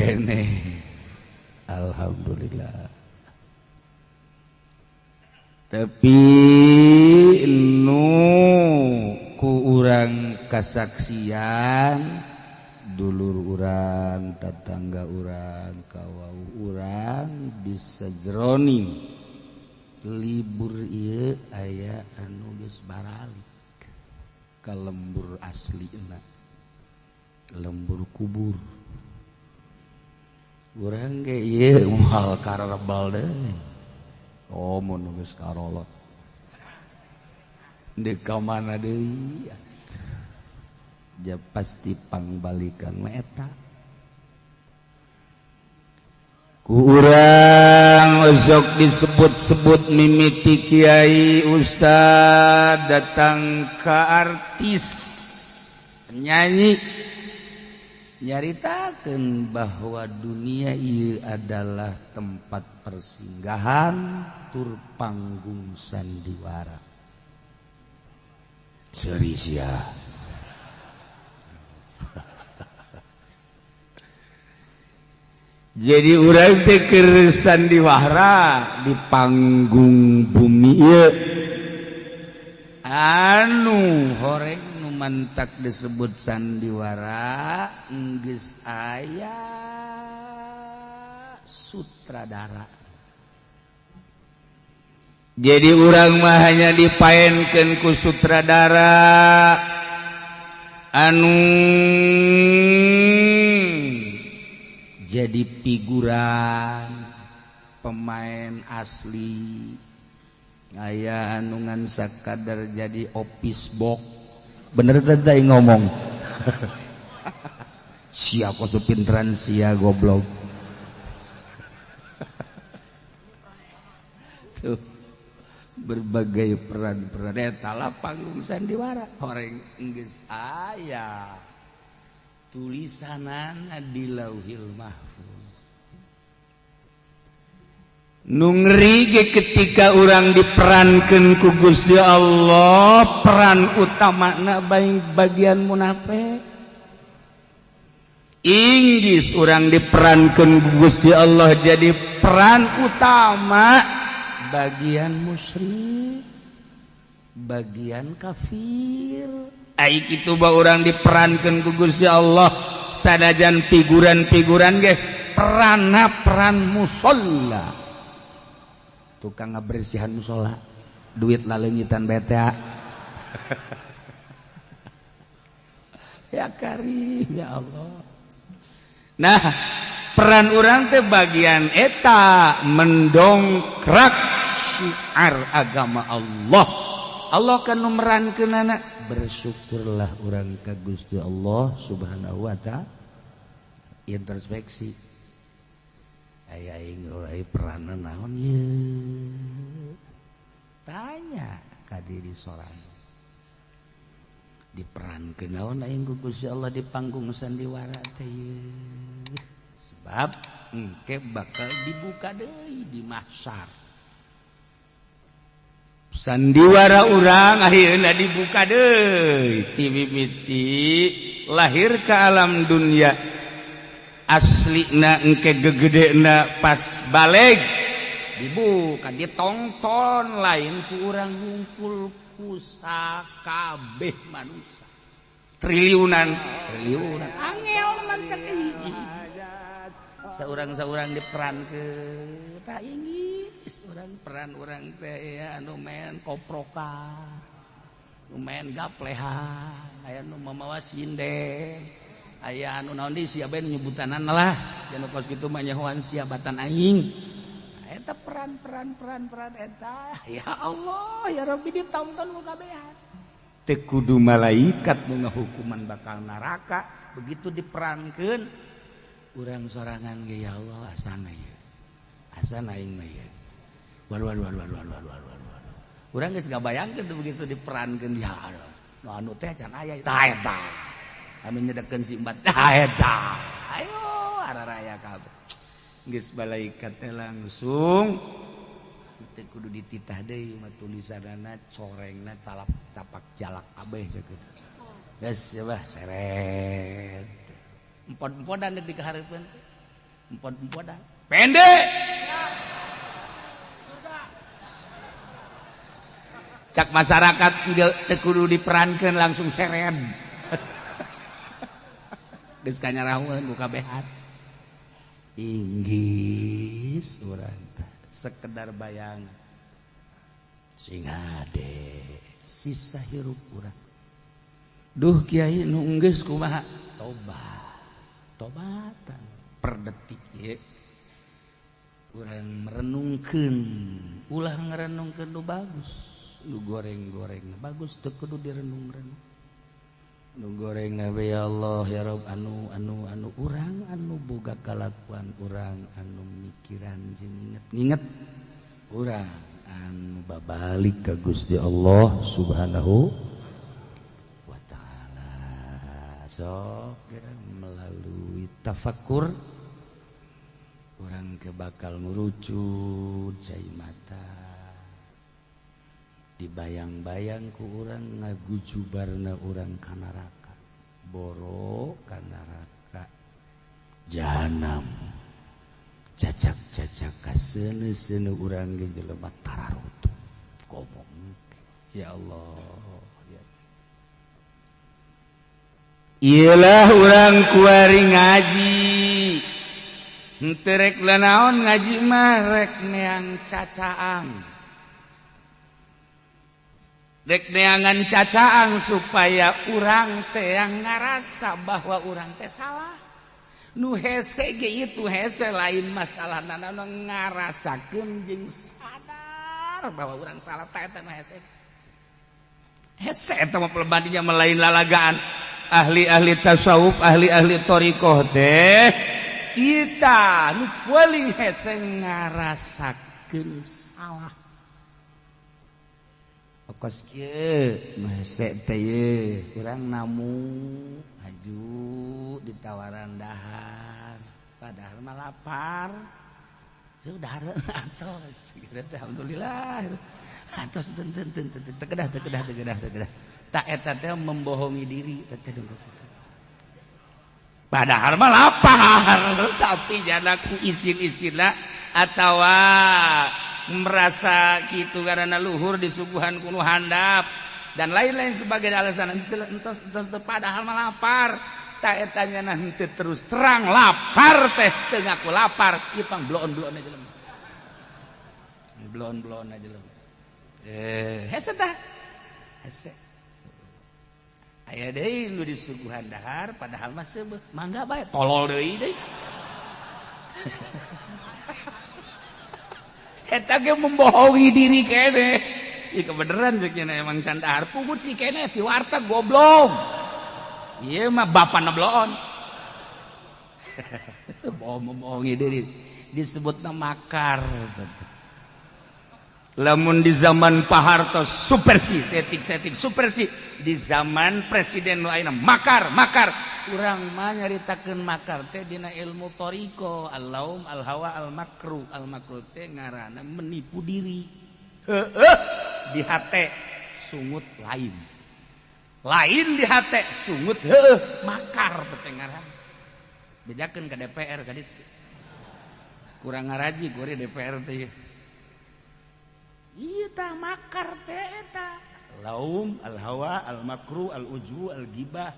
keneh. Alhamdulillah. Tapi nu ku urang kasaksian dulur urang, tetangga urang, kawau urang di sejroning libur ieu aya anu geus baralik ka lembur aslina, lembur kubur. Urang ge ieu moal karebel deui. Oh, mun geus karolot deuk ka mana deui? Ja pasti pangbalikan mah eta. Ku urang osok disebut-sebut mimiti kiai, ustad, datang ke artis, penyanyi, nyaritakeun bahwa dunia ieu adalah tempat persinggahan tur panggung sandiwara. Seuri sia. Jadi urang teh keur sandiwara di panggung bumi ieu. Anu horeng nu mantak disebut sandiwara geus aya sutradara. Jadi urang mah hanya dipaenkeun ku sutradara anu jadi figuran pemain asli. Aya anu ngan sakadar jadi office box. Bener teh ngomong. Sia kok pinteran sia goblok. Tuh berbagai peran-peran eta lah panggung sandiwara. Horeng geus aya tulisanana di Lauhil Mahfuz. Nu ngeri ge ketika urang diperankeun ku Gusti Allah, peran utamana bagian munafik. Inggis urang diperankeun ku Gusti Allah jadi peran utama bagian musyrik, bagian kafir. Ai kitu ba urang diperankeun ku Gusti Allah sanajan figuran-figuran ge peranna peran musholla. Tukang ngabersihan musholla, duit laleungitan beta. Ya karim ya Allah. Nah, peran urang teh bagian eta mendongkrak syiar agama Allah. Allah kan nu merankeunana. Bersyukurlah urang ka Gusti Allah Subhanahu wa ta'ala. Introspeksi. Aya aing euy peranna naon ieu? Tanya ka diri sorangan. Diperankeun naon aing ku Gusti Allah di panggung sandiwara teh ieu? Sebab engke bakal dibuka deui di mahsyar. Sandiwara urang ayeuna dibuka deui ti mimiti lahir ke alam dunia. Aslina engke gegedena pas baleg dibuka ditonton lain ku urang ngumpul ku sakabeh manusia triliunan triliunan angel mantak hiji saurang-saurang diperankeun tak inggis urang peran urang teh ya anu main koprokan, nu main gaplehan, aya nu mamawa sinden, aya anu naon deui sia bae nyebutanana lah, anu kos kitu mah nyahoan sia batan aing. Eta peran-peran peran-peran eta ya Allah ya Rabbi ditonton ku kabehan. Teu kudu malaikat nu ngahukuman bakal neraka begitu diperankeun urang sorangan ge ya Allah asana ieu. Asana aing mah ieu. Waduh waduh waduh waduh waduh waduh waduh. Urang geus ngabayangkeun begitu diperankeun ya nu anu teh can aya tah eta. Anu nyedekeun si embat tah eta. Ayo araraya kabeh. Geus malaikat teh langsung teu kudu dititah deui mah tulisanana corengna talap tapak jalak kabeh sakitu. Geus ya bah seret. Empod-empodan deui kahareupeun. Empod-empodan. Pendek. Cak masyarakat teu kudu diperankeun langsung seren. Geus kanyarahueun ku kabehan. Inggis urang sekedar bayangan. Sing hade sisa hirup urang. Duh kiai nu geus kumaha? Tobat. Tobatan per detik ieu. Urang merenungkeun, ulah ngarenungkeun nu bagus, nu goreng-goreng bagus teu kudu direnung-renung. Nu goreng nabe ya Allah ya Rabb anu anu anu urang anu boga kalakuan urang anu mikiran jeung inget-inget urang anu babalik ka Gusti Allah Subhanahu wa taala. Sok melalui tafakur urang ke bakal ngurucut cai mata dibayang-bayang ku urang ngagujubarna urang ka neraka boro ka neraka jahanam cacak-cacak kaseuneu-seuneu urang ge jelema tararutuh ngomong ya Allah ya. Iyalah urang kuari ngaji henteu rek lanaon ngaji mah rek neang cacaang dek neangan cacaang supaya urang teh yang ngarasa bahwa urang teh salah. Nu hese ge itu hese lain masalah nana ngarasakeun jeung sadar bahwa urang salah teh eta nu hese. Hese eta mah pelebadinya melain lalagaan ahli-ahli tasawuf, ahli-ahli thariqah teh kita nu paling hese ngarasakeun salah. Kos kieu nu hese teh ye urang namu haju ditawaran dahar padahal mah lapar. Teu dahar atos kieu teh alhamdulillah. Atos teu teu teu teu kedah teu kedah teu kedah teu kedah. Tak eta teh membohongi diri teh padahal mah lapar tapi janaku isin-isinna atawa merasa gitu karena luhur disuguhan kuno handap dan lain-lain sebagai alasan entos entos padahal mah lapar. Tak etanya nanti terus terang lapar teh teu ngaku lapar ieu pang bloon-bloon aja jelema bloon-bloon aja jelema hese tah hese aya deui nu disuguhan dahar padahal mah seubeuh mangga bae tolol deui deui. Eta ge membohongi diri kene. Ieu kebeneran ceuk nya emang can dahar pungut si kene ti warteg goblok. Ieu mah bapana bloon. Bohong membohongi diri disebutna makar. Lamun di zaman Pak Harto supersi setik-setik supersi, di zaman presiden nu ayeuna makar makar. Urang mah nyaritakeun makar teh dina ilmu thariqah al-laum al-hawa al-makru. Al-makru teh ngaranna menipu diri. Heueuh di hate sungut lain. Lain di hate sungut heueuh makar teh ngaranna. Bejakeun ka DPR ka ditu. Kurang ngaraji gore DPR teh. Ieu tah makar teh eta. Laum al-hawa al-makru al-ujbu al-gibah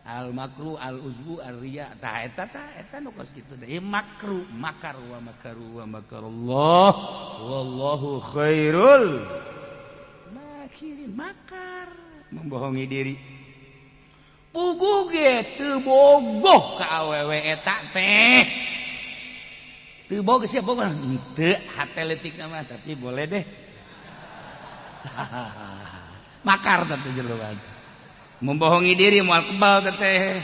al-makru al-uzbu al-riya tah eta tah eta nu kos kitu teh makru makar wa makaru wa makarullah wallahu khairul makirin. Makar membohongi diri puguh ge teu bogoh ka awewe eta teh teu bogoh sia bogoh henteu hate leutikna mah tapi boleh deh. Makar teh jelema membohongi diri moal kebal teteh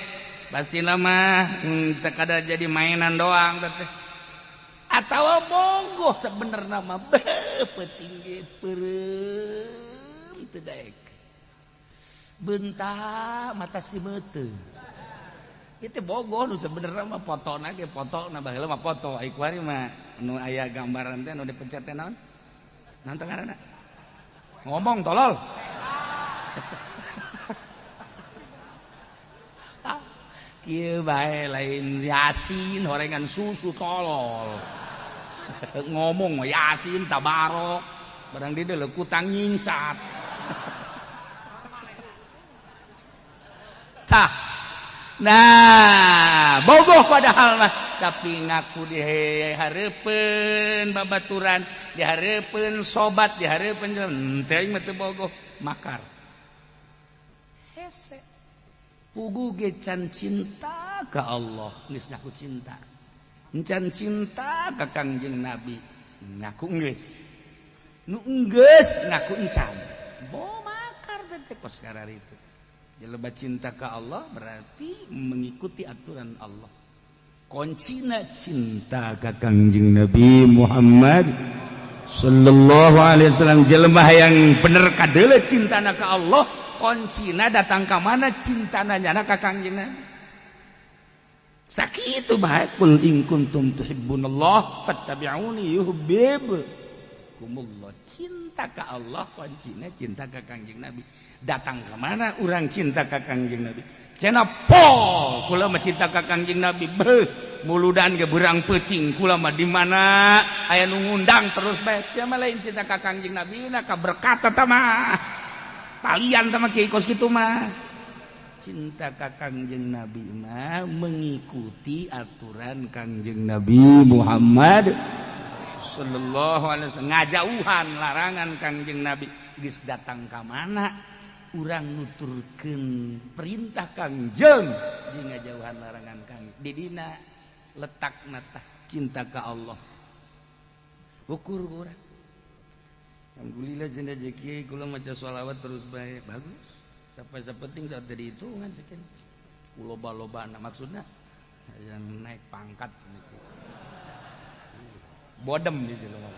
pasti nama sekadar jadi mainan doang teteh atau bogoh sebenarnya mah peuting ge peureum teu daek bentak mata si meuteung itu bogoh nu sebenarnya mah fotona ge fotona baheula mah foto ai kuari mah nu aya gambaran teh nu dipencet teh naon naon teh ngaranna ngomong tolol. Kieu bae lain Yasin horengan susu tolol. Ngomong Yasin tabarok barang di deuleu kutang nyingsat. Tah. Nah, bogoh padahal mah tapi ngaku di hareupeun babaturan, di hareupeun sobat, di hareupeun henteu aing mah teu bogoh, makar. Hese. Pugu ge can cinta ka Allah, geus ngaku cinta. Can cinta ka Kangjeng Nabi, ngaku geus. Nu geus ngaku encan. Bo makar teh kos kararitu. Jelema cinta ka Allah berarti mengikuti aturan Allah. Kuncina cinta ka Kangjeng Nabi Muhammad sallallahu alaihi wasallam. Jelema yang bener kadeuleu cintana ka Allah, kuncina datang ka mana cintana nyana ka Kangjeng Nabi. Sakitu bae kul in kuntum tuhibbunallah fattabi'uni yuhibbukumullah. Cinta ka Allah kuncina cinta ka Kangjeng Nabi. Datang ke mana orang cinta ka Kangjeng Nabi? Cenah pol kula mah cinta ka Kangjeng Nabi. Beuh, muludan ge beurang peuting kula mah di mana aya nu ngundang terus bae. Sia mah lain cinta ka Kangjeng Nabi na ka berkat eta mah. Talian tah mah kieu kos kitu mah. Cinta ka Kangjeng Nabi mah mengikuti aturan Kangjeng Nabi Muhammad sallallahu alaihi wasallam, ngajauhan larangan Kangjeng Nabi. Geus datang ka mana urang nuturkeun perintah Kangjeng jeung ngajauhan larangan Kangjeng. Di dina letakna tah cinta ka Allah. Ukur urang. Alhamdulillah jeung rezeki kula maca sholawat terus bae bagus. Sampai sapenting saat jadi hitungan sekian. Loba-lobana maksudna yang naik pangkat sedikit. Bodem gitu loh.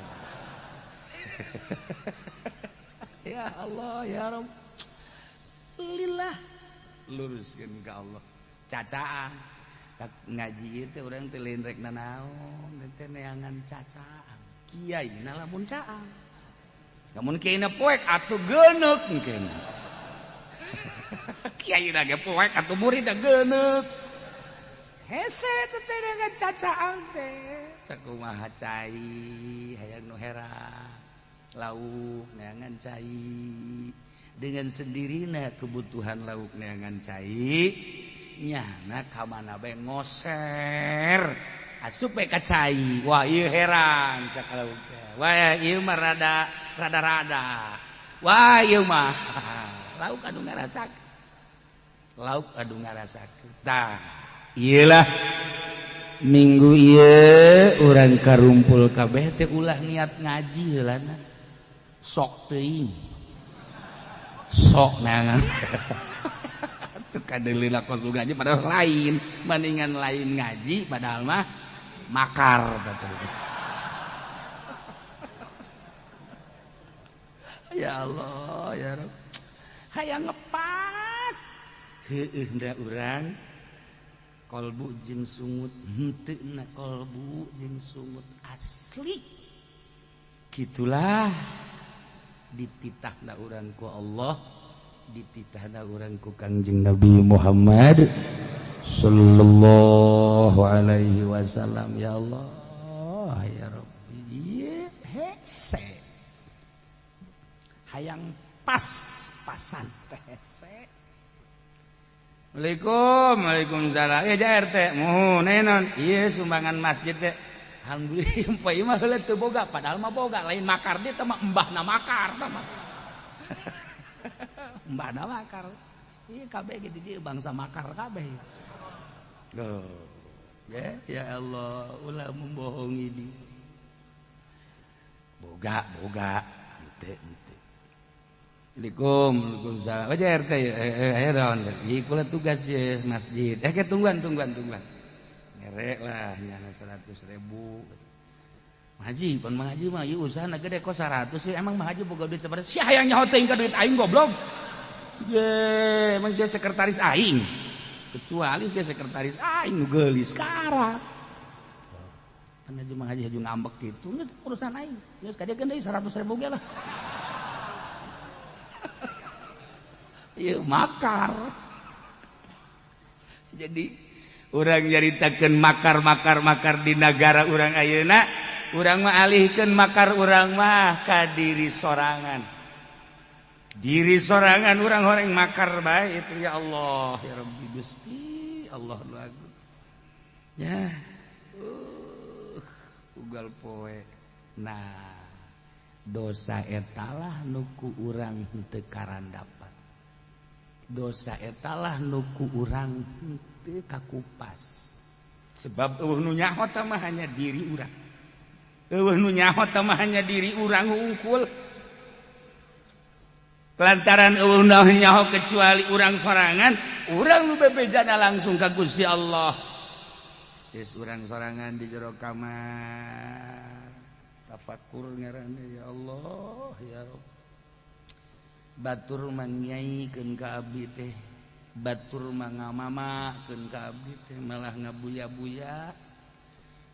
Ya Allah ya Rabb. Lillah luruskeun ka Allah. Cacaan ngaji itu urang teh lain rek nanaon teh neangan cacaan. Kiai na lamun caang. Lamun kiai na poek atuh geuneuk mungkin. Kiai na ge poek atuh murid na geuneuk. Hese teh neangan cacaan teh. Sakumaha cai hayang nu hera lauk neangan cai. Dengan sendirina kebutuhan lauk neangan cai nyana ka mana bae ngoser asup bae ka cai. Wah ieu heran cak lauk teh. Wah ieu mah rada rada-rada. Wah ieu mah lauk anu ngarasakeun. Lauk anu ngarasakeun. Tah ieu lah minggu ieu urang karumpul kabeh teh ulah niat ngaji heulana. Sok teuing. Sok neangan. Tuh kadeuleuh kos ngaji padahal lain, mendingan lain ngaji padahal mah makar teh. Ya Allah ya Rabb. Hayang ngepas. Heueuh da urang kolbu jeung sungut henteu na kolbu jeung sungut asli. Kitulah dititahna urang ku Allah, dititahna urang ku Kangjeng Nabi Muhammad sallallahu alaihi wasallam. Ya Allah ya Rabbi, hese hayang pas-pasan teh hese. Waalaikum, waalaikumsalam. Ya ja RT, muhun naon? Ieu sumbangan masjid teh. Alhamdulillah poe mah heula teu boga, padahal mah boga, lain makar dia teh mah embahna makar tah mah. Embahna makar. Ieu kabeh ge di dieu bangsa makar kabeh. Loh. Ya, ya Allah, ulah membohongi dia. Boga, boga, henteu henteu. Assalamualaikum, waalaikumsalam. Oh ja RT, aya naon? Ieu kula tugas ye masjid. Ke tungguan, tungguan, tungguan. Ngerek lah nyana 100.000. Haji, pan Mang Haji mah ieu usahana gede kok 100 sih. Emang Mang Haji boga duit sabaraha? Sia hayang nyaho teuing ka duit aing goblok. Ye, emang sia sekretaris aing. Kecuali sia sekretaris aing nu geulis karak. Pan Haji Mang Haji haju ngambek kitu, geus urusan aing. Geus kadekeun deui 100.000 ge lah. Ieu makar. Jadi Urang nyaritakeun makar-makar-makar di nagara urang ayeuna, urang mah alihkeun makar urang mah ka diri sorangan. Diri sorangan urang horeng makar bae itu, ya Allah ya Rabbi, Gusti Allah nu agung. Ya. Ugal poe. Nah, dosa etalah nu ku urang henteu karandapan. Dosa etalah nu ku urang henteu kakupas. Sebab euweuh nu nyaho mah hanya diri urang. Euweuh nu nyaho mah hanya diri urang hungkul. Lantaran euweuh nu nyaho kecuali urang sorangan, urang nu bebejana langsung ka Gusti Allah. Geus urang sorangan di jero kamar. Tafakur ngaranna, ya Allah ya Rabb. Batur mangyaikeun ka abdi teh, batur mangamamakeun ka abdi teh malah ngabuya-buya,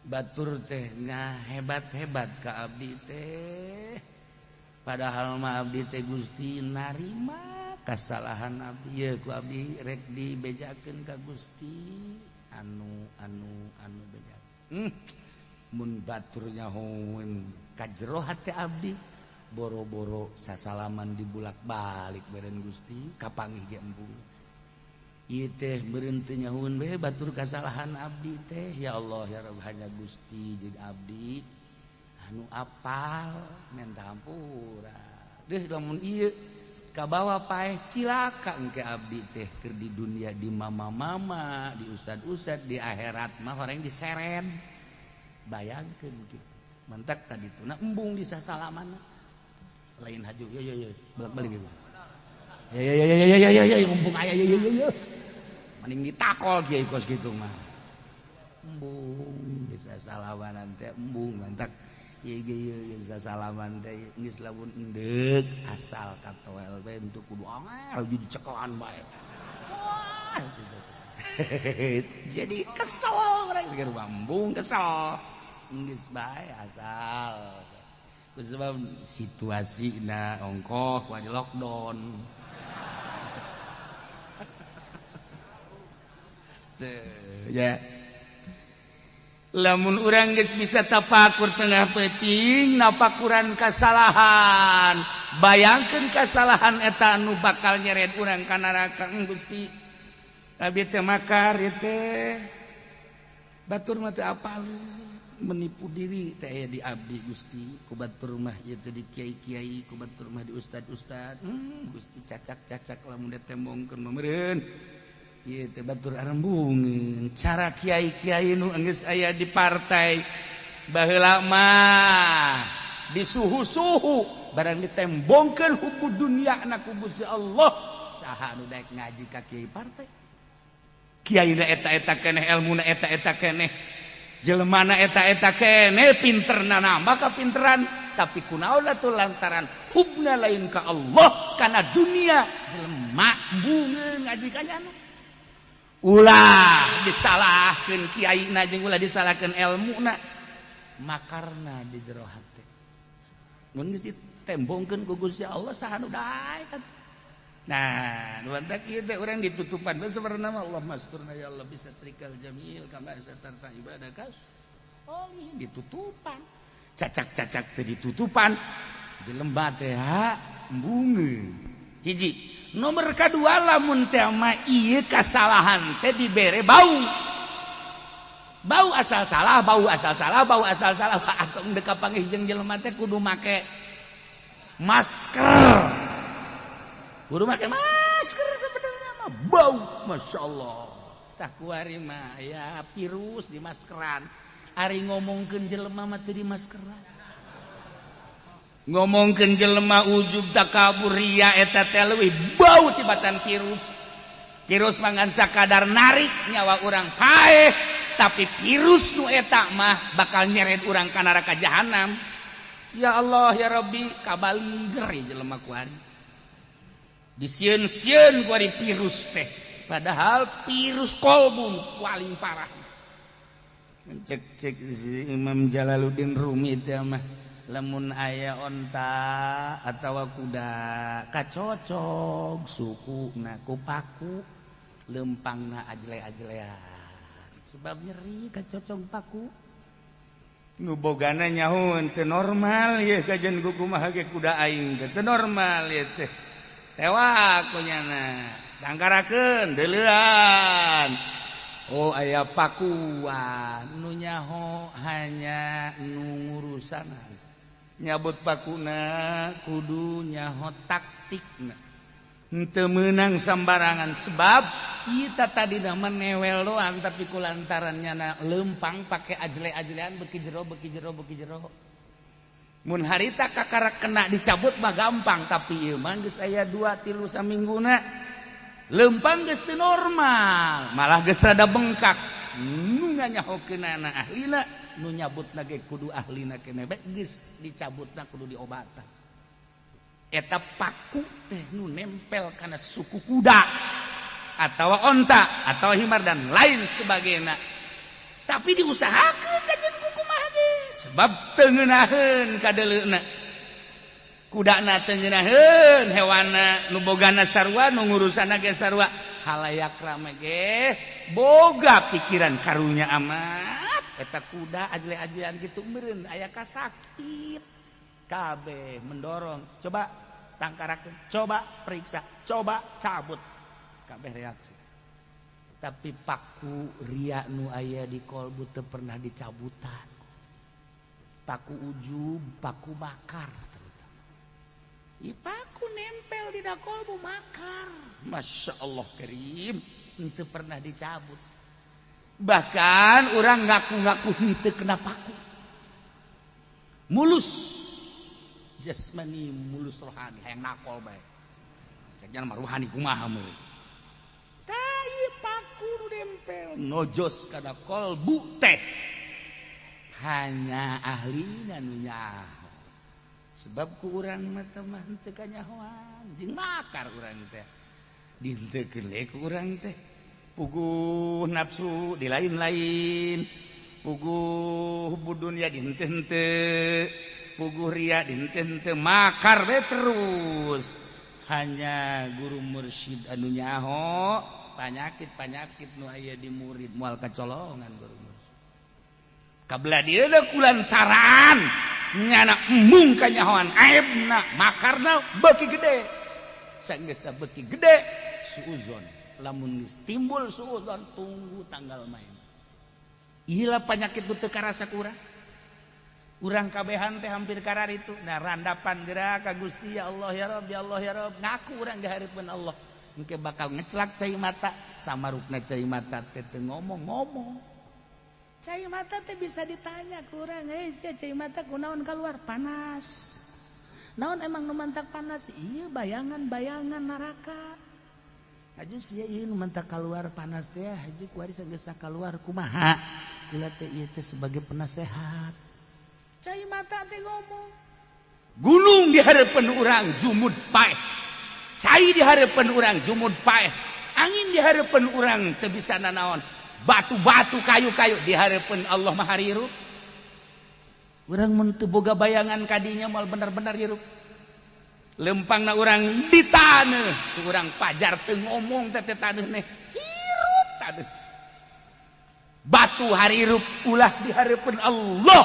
batur teh ngahebat-hebat ka abdi teh, padahal mah abdi teh Gusti narima kasalahan abdi. Ye ku abdi rek dibejakeun ka Gusti anu anu anu beja. Mun batur nyahoeun ka jero hate abdi, boro-boro sasalaman dibulak-balik beren Gusti kapanggih ge embung. Ieu teh meureun teu nyahoeun bae batur kasalahan abdi teh. Ya Allah ya Rabb, hanya Gusti jeung abdi anu apal, minta hampura deuh. Lamun ieu kabawa paeh, cilaka engke abdi teh keur di dunia di mama-mama, di ustad-ustad, di akhirat mah horeng diseret. Bayangkeun gitu. Mantak tadi tuh nah embung di sasalaman lain haju ya ya ya bolak-balik gitu ya ya ya ya ya ya ya, mumpung aya ya ya ya ya, mending ditakol kiai kos gitu mah. Embung bisa salaman teh embung. Mantak ieu ge ieu bisa salaman teh geus lamun endek asal katoel bae untuk kudu angel jadi cekelan bae. Wah gitu. Jadi kesel urang seger embung kesel geus bae asal. Sebab situasi na ongkoh wani lockdown. Tuh, ya. Lamun urang geus bisa tafakur tengah peuting nafakuran kasalahan, bayangkeun kasalahan eta anu bakal nyeret urang ka neraka. Gusti, abdi teh makar ieu teh, batur mah teu apaleun, menipu diri teh aya di abdi Gusti, ku batur mah ieu teh di kiai-kiai, ku batur mah di ustad-ustad. Gusti, cacak-cacak lamun ditembongkeun mah meureun ieu teh batur arembungeun. Cara kiai-kiai nu geus aya di partai baheula mah disuhu-suhu, barang ditembongkeun hubu dunia na ku Gusti Allah, saha nu daek ngaji ka kiai partai? Kiai na eta-eta keneh, elmuna eta-eta keneh, jelemana eta-eta keneh, pinterna nambah kapinteran, tapi kunaon atuh? Lantaran hubna lain ka Allah, kana dunia, jelema bungeun ngaji ka nyana. Ulah disalahkeun kiaina jeung ulah disalahkeun elmuna, makarna di jero hate. Mun geus ditembongkeun ku Gusti Allah, saha nu daek atuh? Nah, mantak ieu teh urang ditutupan bae sebenarna mah. Allah masturna ya Allah bisa trikal jamil kama satarta ibadaka. Oh, ditutupan. Cacak-cacak teh ditutupan. Jelema teh ha embungeun. Hiji. Nomor kedua, lamun teh mah ieu kasalahan teh dibere bau. Bau asal salah, bau asal salah, bau asal salah. Atau dek kapanggih jeung jelema teh kudu make masker. Kudu make masker sebenarnya mah bau, masya Allah. Tah kuari mah ya virus di maskeran. Ari ngomongkeun jelema mah teu di maskeran. Ngomongkeun jelema ujub, takabur, ria eta teh leuwih bau tibatan virus. Virus mah ngan sakadar narik nyawa urang paeh, tapi virus nu eta mah bakal nyeret urang ka neraka jahanam. Ya Allah ya Rabbi, kabaliger jelema kuari. Disieun-sieun kuari virus teh, padahal virus kolbu paling parah. Cek cek si Imam Jalaluddin Rumi teh mah, lamun aya onta atawa kuda kacocog sukuna ku paku, lempangna ajle-ajlean. Sebab nyeri kacocong paku. Nu bogana nyaho teu normal ye kajian kumaha ge kuda aing teh teu normal ye teh. Tewak ku nyana. Dangkarakeun deuleuan. Oh aya pakuan nu nyaho hanya nu ngurusanan. Nyabut pakuna kudu nyaho taktikna. Henteu meunang sambarangan sebab kita tadi nama newel doang tapi kulantaran nyana lempang pakai ajle-ajlean beki jero beki jero beki jero. Mun harita kakara kena dicabut mah gampang tapi ieu mah geus aya 2 3 samingguna. Lempang geus teu normal, malah geus rada bengkak. Nu nganyahokeunana ahlina, nu nyabutna ge kudu ahlina keneh bae geus dicabutna kudu diobatan. Eta paku teh nu nempel kana suku kuda atau onta atau himar dan lain sebagainya. Tapi diusahakeun kajian kumaha ge sebab teu ngeunaheun kadeuleuna. Kudana teu ngeunaheun hewana nu bogana sarua nu ngurusana ge sarua. Halayak rame ge boga pikiran karunya amat. Eta kuda ajle-ajlean kitu meureun aya kasakit. Kabeh mendorong, coba tangkarakeun, coba periksa, coba cabut. Kabeh reaksi. Tapi paku ria nu aya di kolbu teu pernah dicabutan. Paku ujub, paku bakar terutama. I paku nempel di kolbu makar. Masya Allah karim, henteu pernah dicabut. Bahkan orang ngaku-ngaku henteu kena paku. Mulus jasmani mulus rohani hayang nakol bae. Ceknya mah rohani kumaha meureun. Tai paku nu nempel nojos kana kolbu teh. Hanya ahlina nu nyaho. Sebab ku urang mah teh mah henteu kanyahoan, jeung makar urang teh. Dihenteukeun we ku urang teh. Puguh nafsu di lain-lain, puguh budunya dihenteu-henteu. Puguh ria dihenteu-henteu makar we terus. Hanya guru mursyid anu nyaho panyakit-panyakit nu aya di murid moal kacolongan guru mursyid. Kabelah dieu kulantaran nyana embung kanyahoan aibna makarna beuki gede. Sanggeus beuki gede suuzon. Lamun geus timbul suuzon tunggu tanggal main. Ieu panyakit nu teu karasa ku urang. Urang kabehan teh hampir karar itu. Nah randapan gerak ka Gusti ya Allah ya Rabb ya Allah ya Rabb. Ngaku urang di hareupeun Allah. Engke bakal ngecelak cai mata samarukna cai mata teh teu ngomong-ngomong. Cai mata teh bisa ditanya ku urang, "Eh sia cai mata kunaon keluar panas." Naon emang nu mantak panas? Iya bayangan-bayangan neraka. Aju sia ieu nu mantak keluar panas teh haji kuari geus keluar kumaha? Kula teh ieu teh sebagai penasehat. Cai mata teh ngomong. Gunung di hareupeun urang jumud paeh. Cai di hareupeun urang jumud paeh. Angin di hareupeun urang teu bisa nanaon. Batu-batu kayu-kayu di hareupeun Allah mah hirup. Urang mun teu boga bayangan kadinya moal bener-bener hirup. Lempangna urang di taneuh, urang pajar teu ngomong teh taneuh neh. Hirup taneuh. Batu harirup ulah di hareupeun Allah.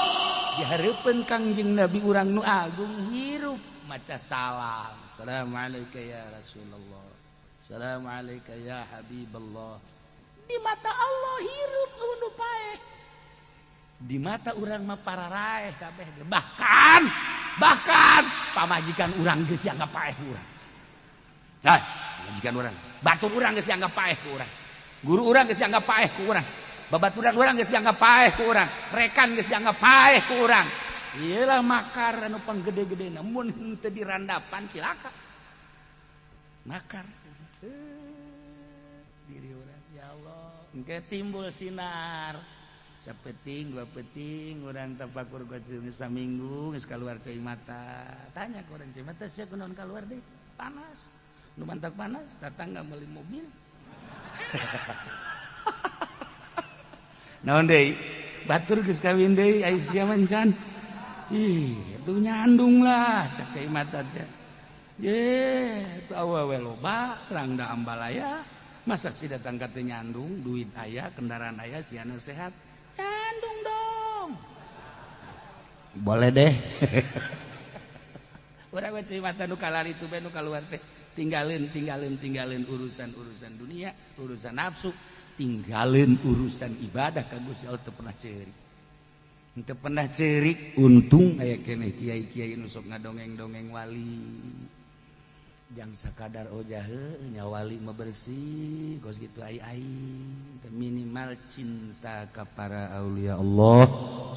Di hareupeun Kangjeng Nabi urang nu agung hirup maca salam. Assalamualaikum ya Rasulullah. Assalamualaikum ya Habiballah. Di mata Allah hirup nu paeh. Di mata urang mah pararaeh kabeh. Bahkan bahkan pamajikan urang geus dianggap paeh urang. Nah, pamajikan urang, batur urang geus dianggap paeh ku urang. Guru urang geus dianggap paeh ku urang. Babaturan urang geus dianggap paeh ku urang, rekan geus dianggap paeh ku urang. Iyalah makar anu panggede-gedena mun henteu dirandapan cilaka. Makar. Diri urang ya Allah, engke timbul sinar. Sapeting dua peting urang tafakur kudu saminggu geus kaluar cai mata. Tanya ku urang cai mata sia kunaon kaluar deui? Panas. Nu mantak panas, tetangga meuli mobil. Naon deui? Batur geus kawin deui ai sia mah encan. Ih, atuh nyandung lah cek cai mata teh. Ye, atuh awewe loba rangda ambalaya. Masa sih datang ka teu nyandung, duit aya, kendaraan aya, siana sehat. Nyandung dong. Boleh deh. Urang mah mata nu kalari itu nu kaluar teh. Tinggalin, tinggalin, tinggalin urusan-urusan dunia, urusan nafsu, tinggalin urusan ibadah ka Gusti Allah teu pernah ceurik. Teu pernah ceurik, untung aya keneh kiai-kiai nu sok ngadongeng-dongeng wali. Jang sakadar ojah nya wali mah bersih, kos kitu ai-ai. Minimal cinta ka para aulia Allah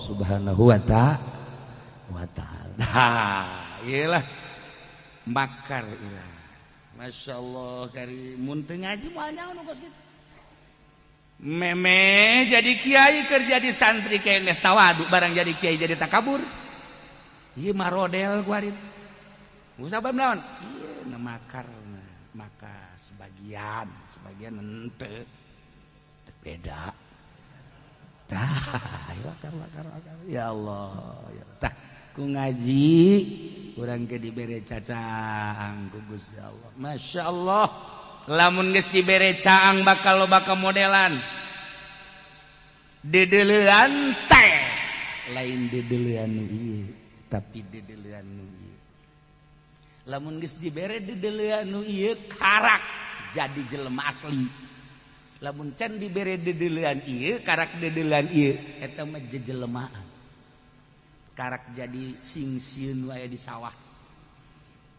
Subhanahu wa ta'ala. Ha, iyalah makar urang. Masya Allah kari mun teu ngaji moal nyaho nu kos kitu. Meme jadi kiai kerja di santri keneh tawadu barang jadi kiai jadi takabur. Ieu marodel ku ari. Musabab naon? Ieu na makar maka sebagian, sebagian henteu. Teu beda. Tah, makar makar makar. Ya Allah, ya. Tah ku ngaji urang ke dibere cacaang ku Gusti Allah. Masya Allah. Lamun geus dibere caang bakal loba kamodelan. Dedeulean teh lain dedeulean nu ieu, tapi dedeulean nu ieu. Lamun geus dibere dedeulean nu ieu karak jadi jelema asli. Lamun can dibere dedeulean ieu karak dedeulean ieu eta mah jejelemaan. Karak jadi sing sieun wae di sawah.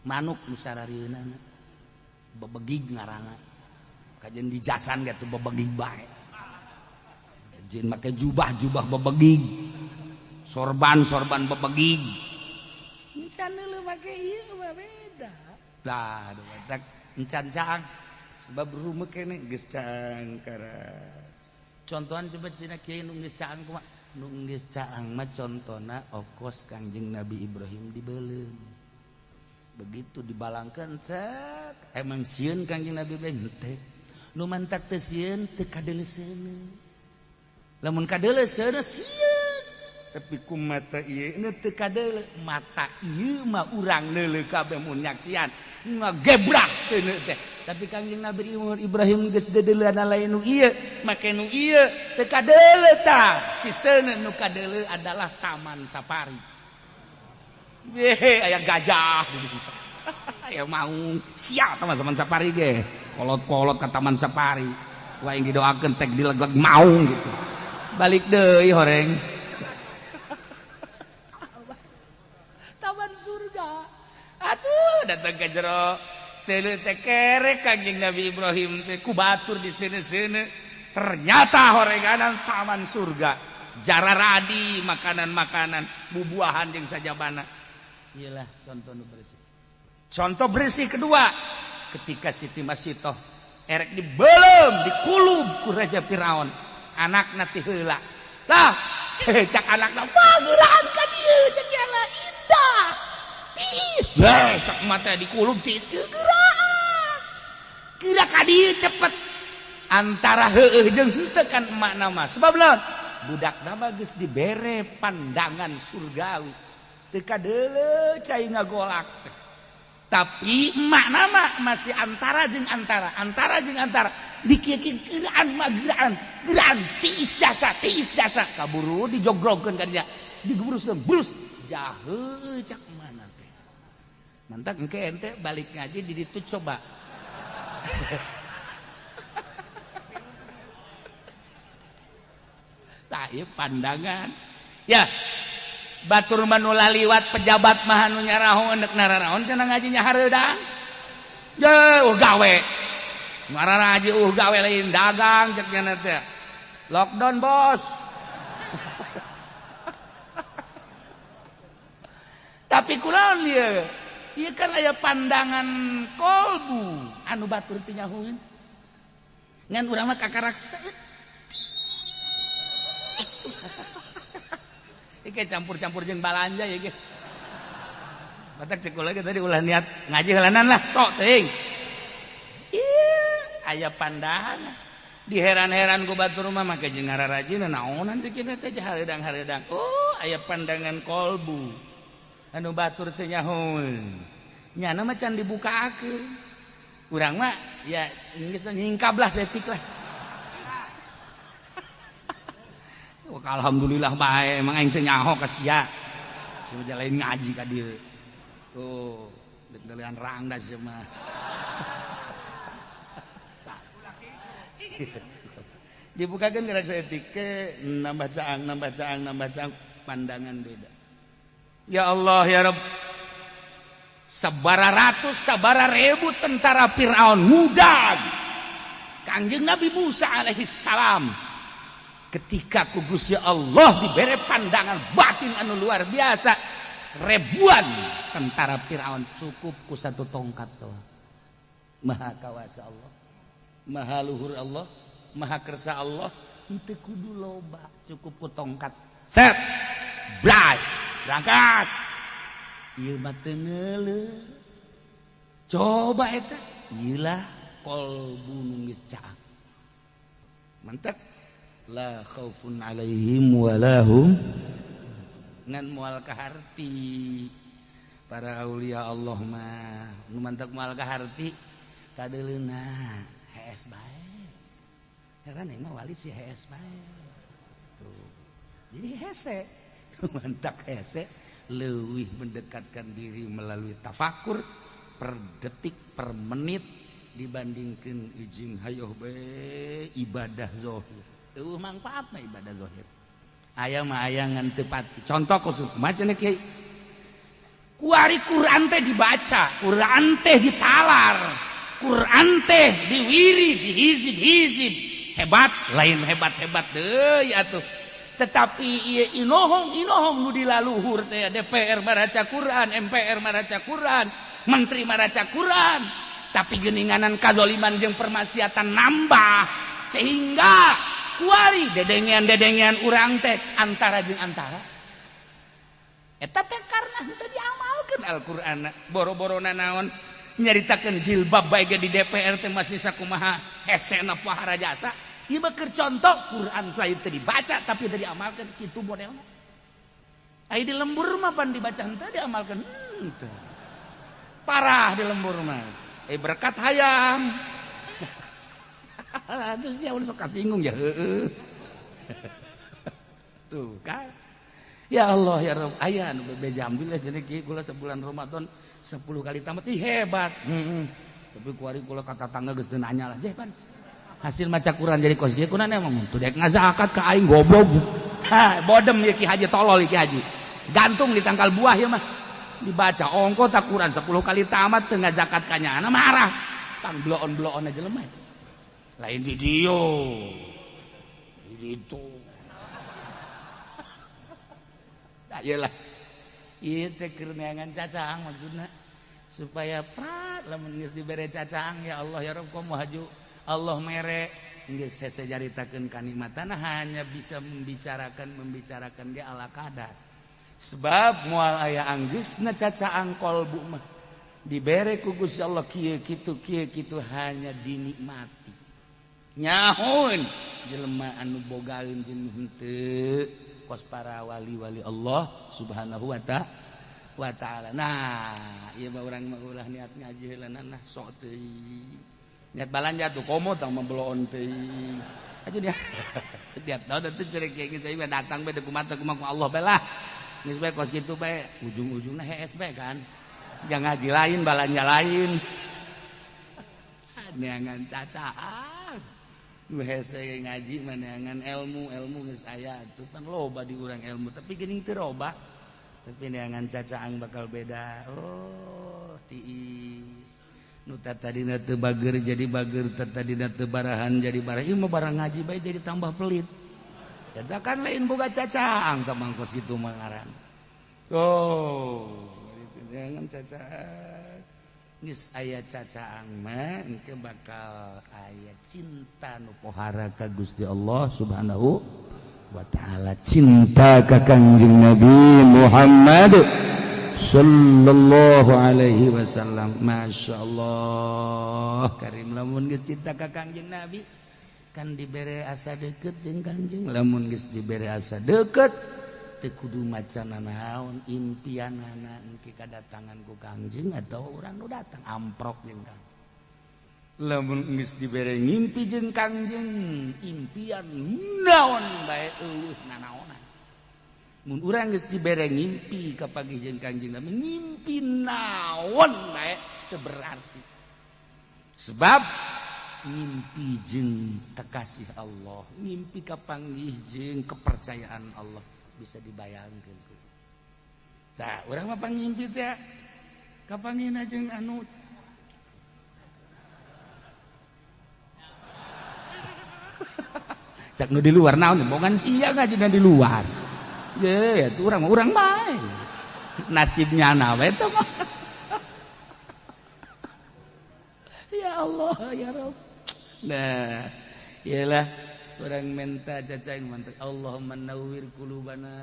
Manuk nu sararieunana bebegig ngarana. Kajen di jasan ge tuh bebegig bae. Jeung make jubah-jubah bebegig. Sorban-sorban bebegig. Encan leuh make ieu mah beda. Tah, tak encan caang sebab rumah kene geus caang kara. Contohan coba cenah kiai nu geus caang kumaha? Nu geus caang mah contona okos Kangjeng Nabi Ibrahim dibeuleum. Begitu dibalangkeun cek emang sieun Kangjeng Nabi Ibrahim teh. Nu mantak teu sieun teu kadeuleuseun. Lamun kadeuleuseun sieun. Tapi ku mata ieu nu teu kadeuleu, mata ieu mah urang leuleuh kabeh mun nyaksian ngagebrak seuneu teh. Tapi Kangjeng Nabi Ibrahim geus deudeuleuna lain nu ieu, make nu ieu teu kadeuleu tah. Si seuneu nu kadeuleu adalah taman safari. Yehe, aya gajah. Aya maung, siap teman-teman safari ge. Kolot-kolot ke taman safari. Wah yang didoakeun tek dilegleg maung gitu. Balik deui horeng. Taman surga. Atuh datang ke jero. Seuneu teh kerek Kangjeng Nabi Ibrahim teh ku batur di seuneu-seuneu. Ternyata horenganan taman surga. Jararadi makanan-makanan, bubuahan jeung sajabana. Iyalah contoh nu bersih. Contoh bersih kedua, ketika Siti Masitoh erek dibelem, dikulub ku Raja Firaun, anakna ti heula. Lah, cak anakna, wah geulaan ka dieu cak yala indah. Tiis. Lah, cak mata dikulub tiis geuraan. Geura ka dieu cepet. Antara heueuh jeung henteu kan emakna mah. Sebab laon? Budakna mah geus dibere pandangan surgawi. Teu kadeuleu cai ngagolak teh. Tapi emakna mah masih antara jeung antara, antara jeung antara. Dikieu-kieu geuraan mah geuraan, geuraan tiis jasa kaburu dijogrogkeun ka dinya. Digebruskeun, brus jahe cak mana teh. Mantak engke ente balik ngaji di ditu coba. Tah ieu pandangan. Ya. Batur mah nu laliwat pejabat mah anu nyarahon deuk nararaon cenah ngajinya hareudang. Ye, gawe. Ngararaji gawe lain dagang cek nya teh. Lockdown, Bos. Tapi kulaon ieu? Ieu kan aya pandangan kolbu anu batur teu nyahueun. Ngan urang mah kakarak saeutik. Iki campur-campur jeung balanja ya ge. Batak cek lagi tadi ulah niat ngaji heulanan lah sok teuing. Ieu aya pandangan. Diheran-heran ku batur mah make jeung ngararajina naonan cek kieu teh hareudang-hareudang. Oh, aya pandangan kolbu. Anu batur teh nyahoeun. Nyana mah can dibukakeun. Urang mah ya geus nyingkap lah setik lah. Alhamdulillah bae emang aing teh nyaho ka sia. Sia lain ngaji ka dieu. Tuh, deg-degan rangda sia mah. Dibukakan gerak seetik ke nambah caang, nambah caang, nambah caang, pandangan beda. Ya Allah ya Rabb. Sabara ratus, sabara ribu tentara Fir'aun mudag. Kangjeng Nabi Musa alaihi salam. Ketika ku Gusti Allah diberi pandangan batin anu luar biasa, ribuan tentara Fir'aun cukup ku satu tongkat tuh. Maha kawasa Allah, maha luhur Allah, maha kersa Allah, henteu kudu loba, cukup ku tongkat. Set, bray, berangkat. Ieu mah teu ngeuleuh. Coba eta, ieu lah qalbu nu geus caang. Mantap. La khaufun alaihim walahum ngan moal kaharti. Para aulia Allah mah nu mantak moal kaharti kadeuleuna hees bae. Heran emang wali si hees bae. Tuh. Jadi hese. Mantak hese leuwih mendekatkan diri melalui tafakur per detik per menit dibandingkan ijing hayoh bae ibadah zahir. Eueuh mangfaatna ibadah zahir. Aya mah aya ngan teu pati. Contoh khusus macana kiai. Kuari Quran teh dibaca, Quran teh ditalar, Quran teh diwiri, dihizib-hizib. Hebat, lain hebat-hebat deui atuh. Tetapi ieu inohong-inohong nu dilaluhur teh DPR maraca Quran, MPR maraca Quran, menteri maraca Quran. Tapi geuninganan kazoliman jeung permaksiatan nambah sehingga kuari dedengean-dedengean urang teh antara jeung antara. Eta teh karena henteu diamalkeun Al-Qur'an. Boro-borona naon nyaritakeun jilbab bae ge di DPR teh masih sakumaha hesena pohara jasa. Ieu mah keur contoh Quran lain teu dibaca tapi teu diamalkeun kitu modelna. Ai di lembur mah pan dibaca henteu diamalkeun henteu. Parah di lembur mah. Berkat hayam. Terus ya udah sok kasinggung ya heeh. Tuh kan. Ya Allah ya Rabb, aya nu bebeja alhamdulillah cenah kieu kula sebulan Ramadan 10 kali tamat ih hebat. Heeh. Tapi kuari kula ka tatangga geus teu nanya lah, "Jeh pan, hasil maca Quran jadi kos kieu kunaon emang teu dek ngazakat ka aing goblok." Ha, bodem ieu Ki Haji tolol Ki Haji. Gantung di tangkal buah ieu mah. Dibaca ongko tak Quran 10 kali tamat teu ngazakat ka nyana marah. Tang bloon-bloon aja lemah. Lain di dieu. Di ditu. Nah, iyalah. Ieu teh keur neangan cacaang maksudna supaya prat lamun geus dibere cacaang ya Allah ya Rabb komo haju Allah mere geus hese caritakeun kanikmatan hanya bisa membicarakan ge ala kadar. Sebab moal aya anggeusna cacaang kolbu mah dibere ku Gusti Allah kieu kitu hanya dinikmati. Nyahun jelema anu bogaeun jeung henteu kos para wali-wali Allah Subhanahu wa ta'ala. Nah, ieu mah urang mah ulah niat ngaji heula nah sok teuing. Niat balanja tuh komo tang mabloon teuing. Aja dia. Tiap tahun teh cerek kieu geus saya datang bae kumaha kumaha Allah bae lah. Geus bae kos kitu bae ujung-ujungna hees bae kan. Jangan ngaji lain balanja lain. Neangan cacaan. Nu hese ngaji mah neangan ilmu, ilmu geus aya atuh pan loba di urang ilmu tapi geuning teu robah. Tapi neangan cacaang bakal beda. Oh, tiis. Nu tadina teu bager jadi bager, tadina teu barahan jadi barah. Ieu mah barang ngaji bae jadi tambah pelit. Eta kan lain boga cacaang tah mangkos kitu mah ngaran. Oh, neangan cacaang. Geus aya cacaang mah engke bakal aya cinta nu pohara ka Gusti Allah Subhanahu wa ta'ala, cinta ka Kangjeng Nabi Muhammad sallallahu alaihi wasallam. Masya Allah karim lamun geus cinta ka Kangjeng Nabi kan dibere asa deket jeung Kangjeng, lamun geus dibere asa deket teu kudu macana naon impianana engke kadatangan ku Kangjeng atau urang nu datang amprok jeung Kangjeng. Lamun geus dibere ngimpi jeung Kangjeng, impian naon bae eueuh nanaonan. Mun urang geus dibere ngimpi kapanggih jeung Kangjeng Nabi, ngimpi naon bae teu berarti. Sebab ngimpi jeung tekasih Allah, ngimpi kapanggih jeung kepercayaan Allah bisa dibayangkeun. Tah, urang mah pangimpi teh kapanggihna jeung anu cak nu di luar naon bongan sia ngaji di luar. Ye, ya tuh urang bae. Nasibnya na we teh mah. Ya Allah, ya Rabb. Nah, iyalah urang minta cacing mantap. Allahumma nawwir qulubana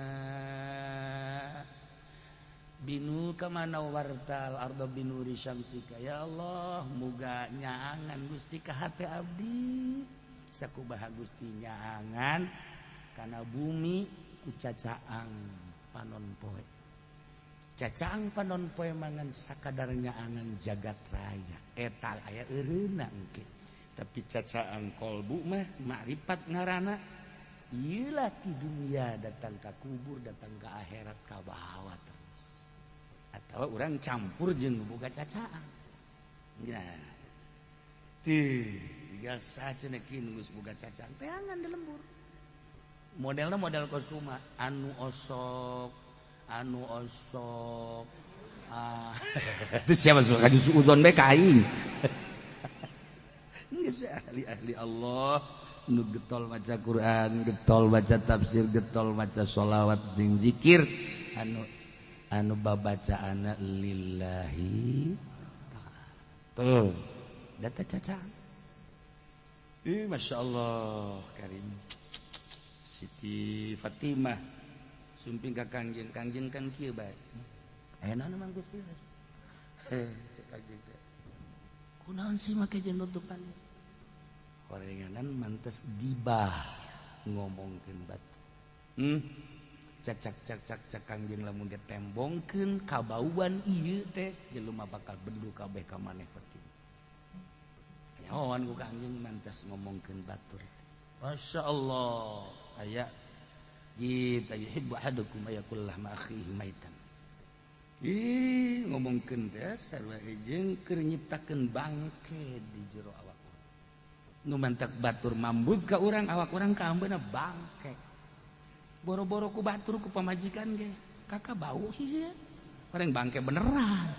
binu kama nawwartal arda binuri syamsika. Ya Allah, muga nyaangan Gusti ka hate abdi. Sakubaha Gusti nyaangan kana bumi ku cacaang panon poe. Cacaang panon poe mangan sakadar nyaangan jagat raya. Eta aya eureuna engke. Tapi cacaang kolbu mah makrifat ngaranna. Ieu lah ti dunia datang ka kubur, datang ka akhirat ka bawa terus. Atawa urang campur jeung boga cacaang. Nah. Tih tinggal saja nekin geus boga cacang teangan di lembur. Modelna model kos kumaha? Anu osok, anu osok. Ah, itu siapa suka suudzon bae ka aing. Geus ahli-ahli Allah nu getol maca Quran, getol baca tafsir, getol maca sholawat jeung zikir, anu anu babacaanna lillahi ta'ala. Tuh, data cacang. Ih, Masya Allah, Karim. Siti Fatimah sumping ka Kangjeng, Kangjeng kan kieu bae. Aya naon mang Gusti? Heh, cek Kangjeng teh. Kunaon sih make jeung nutupan? Horenganan mantes gibah ngomongkeun batu. Cak cak cak cak Kangjeng lamun ditembongkeun kabauan ieu teh jelema bakal bendu kabeh ka maneh Fatimah. Nyahoan ku Kangjeng mantes ngomongkeun batur. Masya Allah, aya kita yuhibbu ahadukum ayakul lahma akhihi maitan. Ih, ngomongkeun teh sarua jeung keur nyiptakeun bangke di jero awak urang. Nu mantak batur mambut ka urang, awak urang kaambeuna bangke. Boro-boro ku batur ku pamajikan ge, kakak bau sih ya. Orang bangke beneran.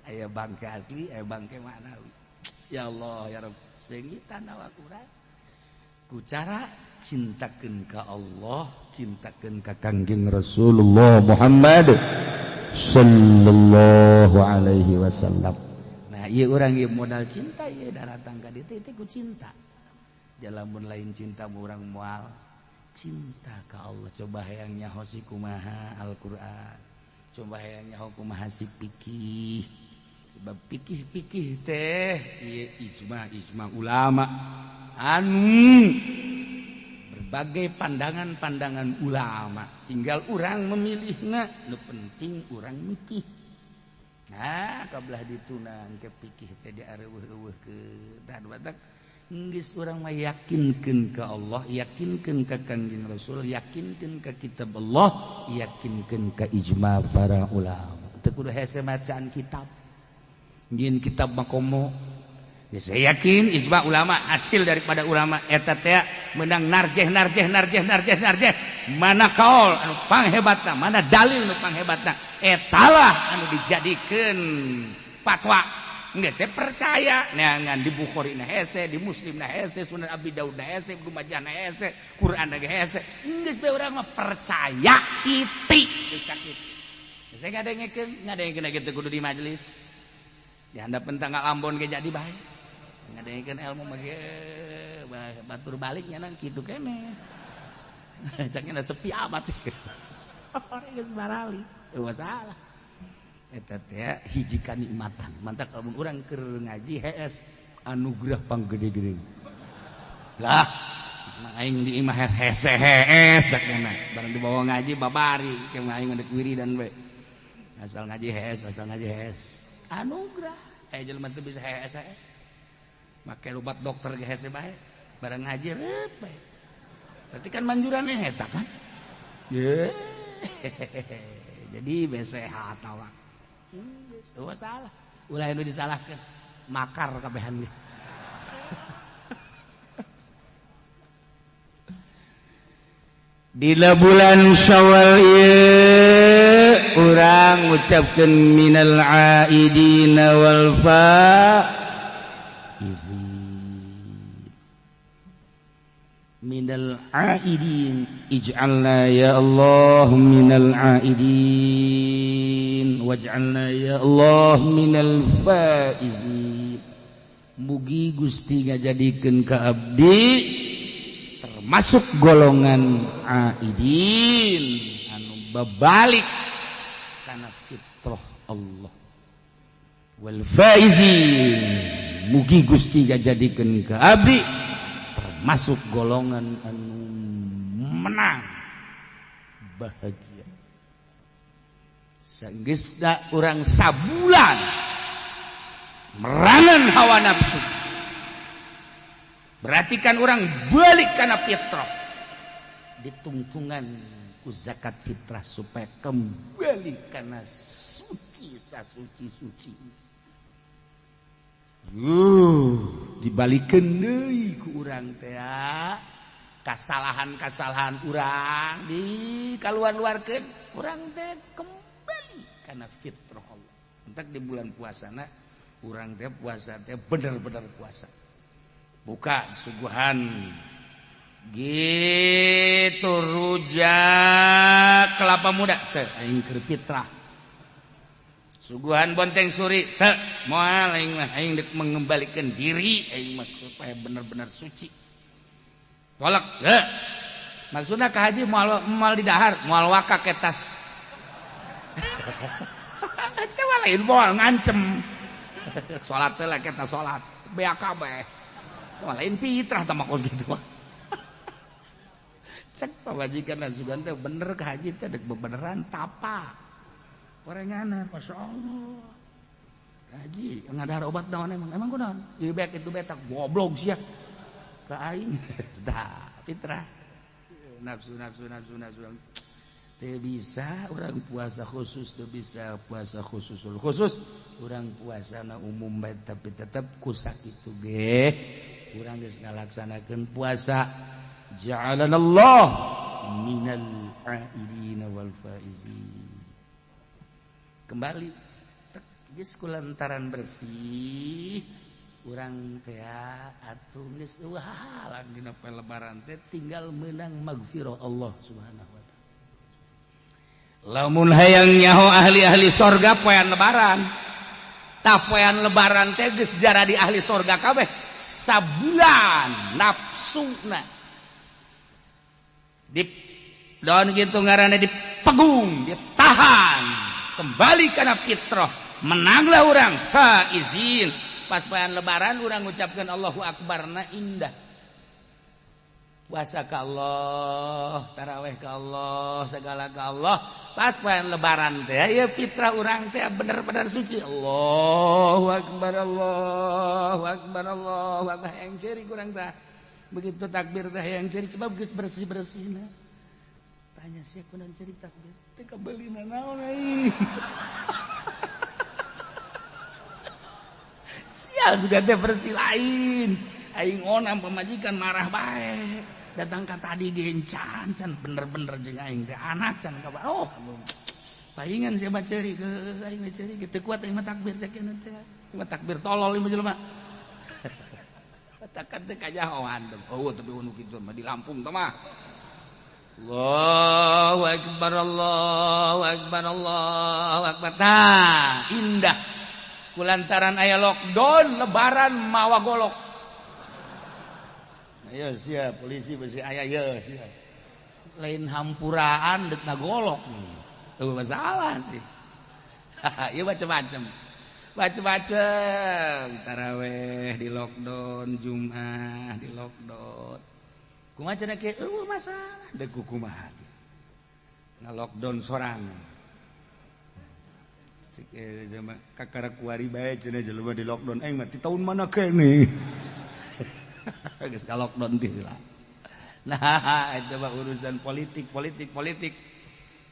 Aya bangke asli, aya bangke maknawi. Ya Allah, ya Rabb, seungitan awak urang. Ku cara cintakeun ka Allah, cintakeun ka Kangjeng Rasulullah Muhammad sallallahu alaihi wasallam. Nah, ieu urang ieu modal cinta ieu daratang ka dieu teh ku cinta. Lamun lain cinta urang moal cinta ka Allah. Coba hayang nyaho si kumaha Al-Qur'an. Coba hayang nyaho kumaha si fikih. Sebab pikih-pikih teh ieu ijma-ijma ulama anu berbagai pandangan-pandangan ulama, tinggal urang memilihna, nu penting urang mikih. Nah, kabelah dituna ke pikih teh diareuweuh-euweuh ke dan batak geus urang mah yakinkeun ka Allah, yakinkeun ka Kangjeng Rasul, yakinkeun ka kitab Allah, yakinkeun ka ijma para ulama. Teu kudu hese macaan kitab. Jin kitab makomo. Ya, saya yakin ijma ulama hasil daripada ulama eta teh menang narjeh narjeh narjeh narjeh narjeh, mana kaul anu panghebatna, mana dalil nu panghebatna, etalah anu dijadikeun fatwa. Geus saya percaya neangan di Bukhari na hese, di Muslim na hese, Sunan Abi Daud na hese, Ibnu Majah na hese, Quran na hese. Geus bae urang mah percaya titik geus sakitu. Saya ngadengekeun, ngadengekeun kitu kudu di majelis. Di handapeun tanggal Ambon ge jadi bae. Ngadengekeun ilmu mah ge batur balik nya nang kitu keneh. Caknya sepi amat. Orang geus barali, teu masalah. Eta teh hiji kanikmatan. Mantak lamun urang keur ngaji hees anugerah panggede-gede. Lah, aing di imah hese hees caknya. Barang dibawa ngaji babari, ke aing ngadek wiridan we. Asal ngaji hees, asal ngaji hees. Anugerah. Aya jelema teu bisa hees hees. Make obat dokter ge hese bae. Barang ngaji reup bae. Berarti kan manjuran eta kan? Ye. Jadi be sehat awak. Geus salah. Ulah nu disalahkeun. Makar kabehan ge. Dina bulan Syawal ieu urang ngucapkeun minal aidina wal faizin. Minal aidin ij'alna ya Allah minal aidin waj'alna ya Allah minal faizin. Mugi Gusti ngajadikeun ka abdi termasuk golongan aidin anu babalik kana fitrah Allah wal faizin. Mugi Gusti ngajadikeun ka abdi termasuk golongan anu menang bahagia. Sanggeusna urang sabulan merangan hawa nafsu, berarti kan orang balik karena fitrah, ditungtungan ku zakat fitrah supaya kembali karena suci sasuci suci. Dibalikeun deui ku urang teh kasalahan-kasalahan urang di kaluar-luarkeun urang teh kembali karena fitrah Allah. Entak di bulan puasana urang teh puasa teh bener-bener puasa. Buka suguhan gitu rujak kelapa muda teh aing keur fitrah. Suguhan bonteng suri teh moal aing mah, aing deuk mengembalikan diri aing mah supaya bener-bener suci. Tolak heuh. Maksudna ka haji moal moal di dahar, moal waka ketas. Coba lain moal ngancem. Salat teh lah kita salat BAKB. Lain fitrah tah mah kos gitu. Cek pamajikan sugan teh bener ka haji teh dek bebeneran tapa. Korengana masyaallah. Haji ngadahar obat naon emang? Emang kunaon? Ieu bek itu betak goblok sia. Ka aing. Tah, fitrah. Nafsu nafsu nafsu nafsu. Teu bisa urang puasa khusus, teu bisa puasa khusus khusus. Urang puasana umum bae tapi tetep ku sakitu ge. Urang geus ngalaksanakeun puasa. Ja'alanallah minal aidin wal faizin. Kembali geus kulantaran bersih urang teh atuh geus eueuh halang dina poe lebaran teh tinggal meunang magfirah Allah Subhanahu wa taala. Lamun hayang nyaho ahli-ahli sorga poean lebaran. Tah poean lebaran teh geus jaradi ahli sorga kabeh sabulan nafsuna. Di daun kitu ngaranna dipegung, ditahan, kembali kana fitrah, menanglah urang faizin. Pas poean lebaran urang ngucapkeun Allahu Akbar na indah. Puasa ka Allah, taraweh ka Allah, segala ka Allah. Pas poean lebaran teh ya fitrah urang teh bener-bener suci. Allahu Akbar, Allahu Akbar, Allahu Akbar. Yang ceri kurang tah. Begitu takbir teh yang ceri sebab geus bersih-bersihna. Tanya sia kunaon ceri takbir? Teh kabeulina naon euy. Sial juga teh bersih lain. Aing onam pamajikan marah bae. Datang ka tadi gencan can bener-bener jeung aing teh anak can kabar. Oh, palingan sia mah ceuri ke aing mah ceuri teu kuat aing mah takbir teh keun teh. Mah takbir tolol ieu mah jelema. Katakan teh kajahoan. Oh, tapi anu kitu mah di Lampung teh mah. Allahu akbar, Allahu akbar, Allahu akbar. Tah, indah. Kulantaran aya lockdown lebaran mawa golok. Ayo siap polisi besi aya ye siap. Lain hampuraan deuk ngagolok. Eueuh masalah sih. Ieu macem-macem. Macem-macem. Taraweh di lockdown, Jumat di lockdown. Kumaha cenah kieu eueuh masalah deuk kumaha. Nga lockdown sorangan. Cek sama kakara kuari bae cenah jelema di lockdown aing mah ti tahun mana kene. Geus ka lockdown ti lah. Nah, itu mah urusan politik, politik, politik.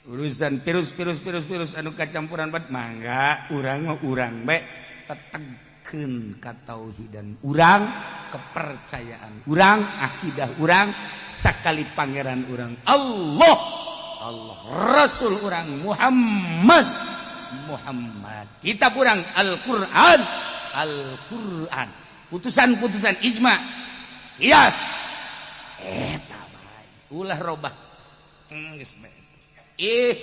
Urusan virus, virus, virus, virus anu kacampuran bat mangga urang mah urang bae tetegkeun katauhidan urang, kepercayaan urang, akidah urang, sakali pangeran urang Allah, Allah, Rasul urang Muhammad, Muhammad. Kitab urang Al-Qur'an, Al-Qur'an. Putusan-putusan ijma, qiyas. Eta bae. Ulah robah. Geus bae. Ih,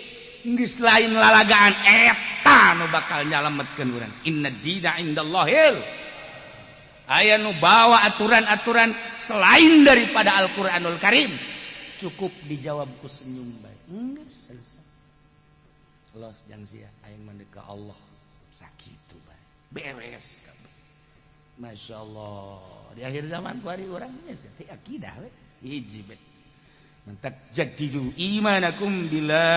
geus lain lalagaan eta nu bakal nyalametkeun urang. Inna dina indallahil. Aya nu bawa aturan-aturan selain daripada Al-Qur'anul Karim. Cukup dijawab ku senyum bae. Geus selesai. Los jang sia aing mah ka Allah. Sakitu bae. Beres kabeh. Masya Allah. Di akhir zaman kuari urang geus teh akidah we. Hiji bae. Mantak jadidu imanakum bila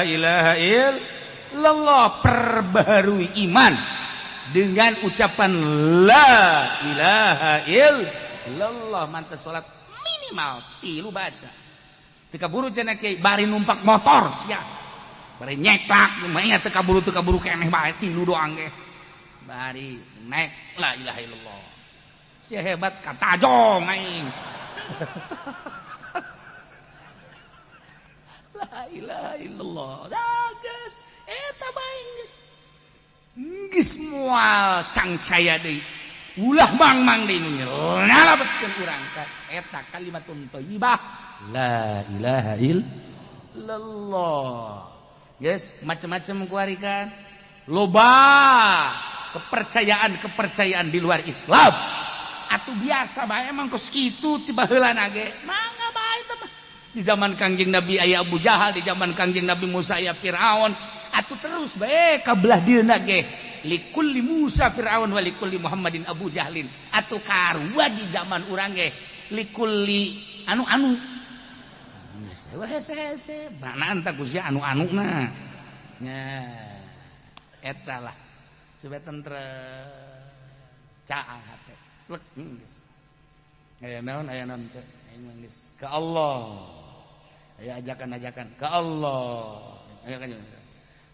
ilaha illallah, perbaharui iman dengan ucapan la ilaha illallah. Mantas salat minimal 3 baca. Teu kaburu cenah kiai bari numpak motor sia. Bari nyeklak mah teu kaburu keneh bae 3 doang ge. Bari naik la ilaha illallah. Sia hebat katajong aing. La ilaha illallah. Dah geus eta bae geus. Geus moal cangcaya deui. Ulah mang-mang deui nu nyalabetkeun urang ka eta kalimatun thayyibah la ilaha illallah. Geus macam-macam kuari kan. Loba kepercayaan-kepercayaan di luar Islam. Atuh biasa bae emang kos kitu ti baheulana ge. Mangga bae teh mah. Di zaman Kangjeng Nabi aya Abu Jahal, di zaman Kangjeng Nabi Musa aya Firaun. Atuh terus bae ka belah dieuna ge. Likulli Musa Firaun wa likulli Muhammadin Abu Jahlin. Atuh karua di zaman urang ge likulli anu-anu. Geus hese-hese, mana anta ku sia anu-anuna. Nya eta lah. Supaya tentrem caang hate. Plek geus. Aya naon teh? Aing mah geus ka Allah. Aya ajakan-ajakan ka Allah. Aya kan.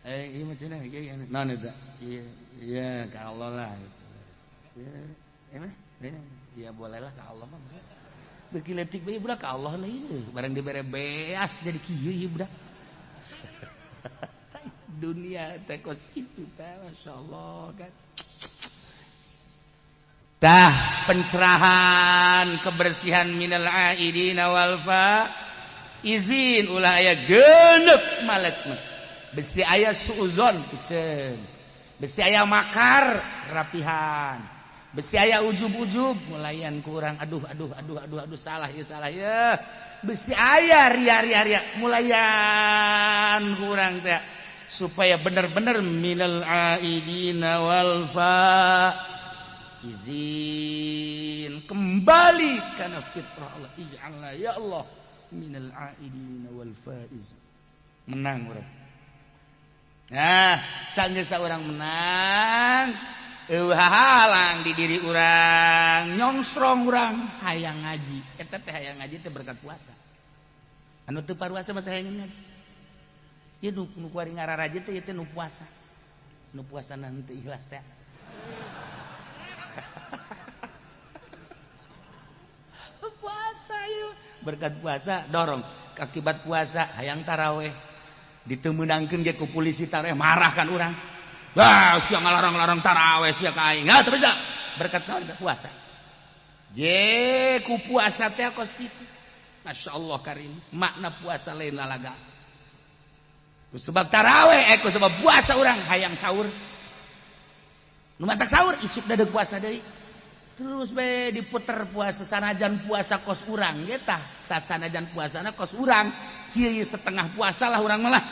Ieu mah cenah ieu naon eta? Iya, iya ka Allah lah gitu. Iya, mah? Ya bolehlah ka Allah mah. Beuki leutik bae budak ka Allah lah ieu. Barang dibere beas jadi kieu ieu budak. Dunia teh kos kitu teh masyaallah kan. Tah pencerahan kebersihan minal aidina wal fa izin ulah aya genep malek mah. Besi aya suuzon piceun. Besi aya makar rapihan. Besi aya ujub-ujub mulayan kurang aduh aduh aduh aduh aduh salah ya. Besi aya ria ria ria mulayan kurang teh supaya bener-bener minal aidina wal fa izin kembali karena fitrah Allah. Ij'alna ya Allah minal aidina wal faiz. Menang urang. Nah, sanggeus urang menang, eueuh halang di diri urang, nyongsrong urang hayang ngaji. Eta teh hayang ngaji teh berkat puasa. Anu teu paruasa mah teh hayang ngaji. Ieu nu kuari ngararaje teh ieu teh nu puasa. Nu puasana henteu ikhlas teh. Puasa ieu berkat puasa dorong akibat puasa hayang taraweh. Ditemenangkeun ge ku polisi taraweh marah kan urang. Wah, sia ngalarang-larang taraweh sia ka aing. Teu bisa. Berkat naon puasa. Je ku puasa teh kos kitu. Masyaallah karim. Makna puasa lain lalaga. Ku sebab taraweh ku sebab puasa urang hayang sahur. Nu matak sahur isuk dadeg puasa deui. Terus bae diputer puasa sanajan puasa kos urang ge tah. Tah sanajan puasana kos urang. Kieu setengah puasa lah urang malah.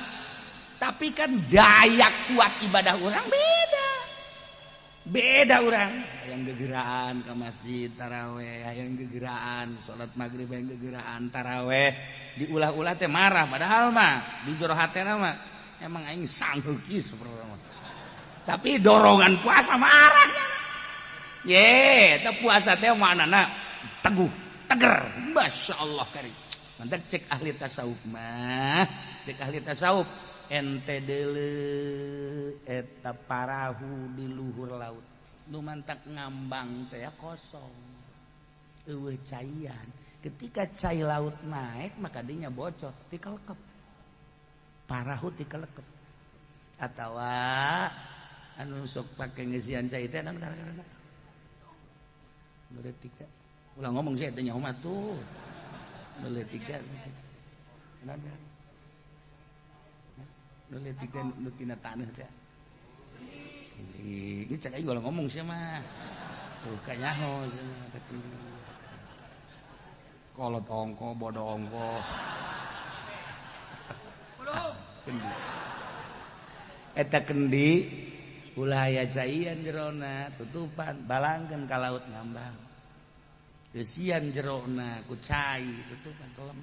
Tapi kan daya kuat ibadah orang beda. Beda orang. Hayang gegeraan ke masjid taraweh, hayang gegeraan salat maghrib, hayang gegeraan taraweh. Diulah-ulah teh marah padahal mah di jero hatena mah Emang aing sanggup ieu sebenarnya. Tapi dorongan puasa marah. Ye, teh puasa teh maknana teguh, teger. Masya Allah karim. Mantak cek ahli tasawuf mah, cek ahli tasawuf ente deuleu eta parahu di luhur laut. Nu mantak ngambang teh kosong. Eueuh caian. Ketika cai laut naik maka dinya bocor, tikelekep. Parahu tikelekep. Atawa anu sok pake ngeusian cai teh anu gara-gara. Nu leutik teh. Ulah ngomong sih teh nyaho mah tuh. Nu leutik teh. Kenapa? Nu leutik teh nu tina taneuh teh. Ini cek aing ulah ngomong sih mah. Tuh kanyaho sih mah. Kolot ongko, bodoh ongko. Kendi. Eta kendi ulah aya caian jerona tutupan balangkeun ka laut ngambang. Eusian jerona ku cai tutupan kelem.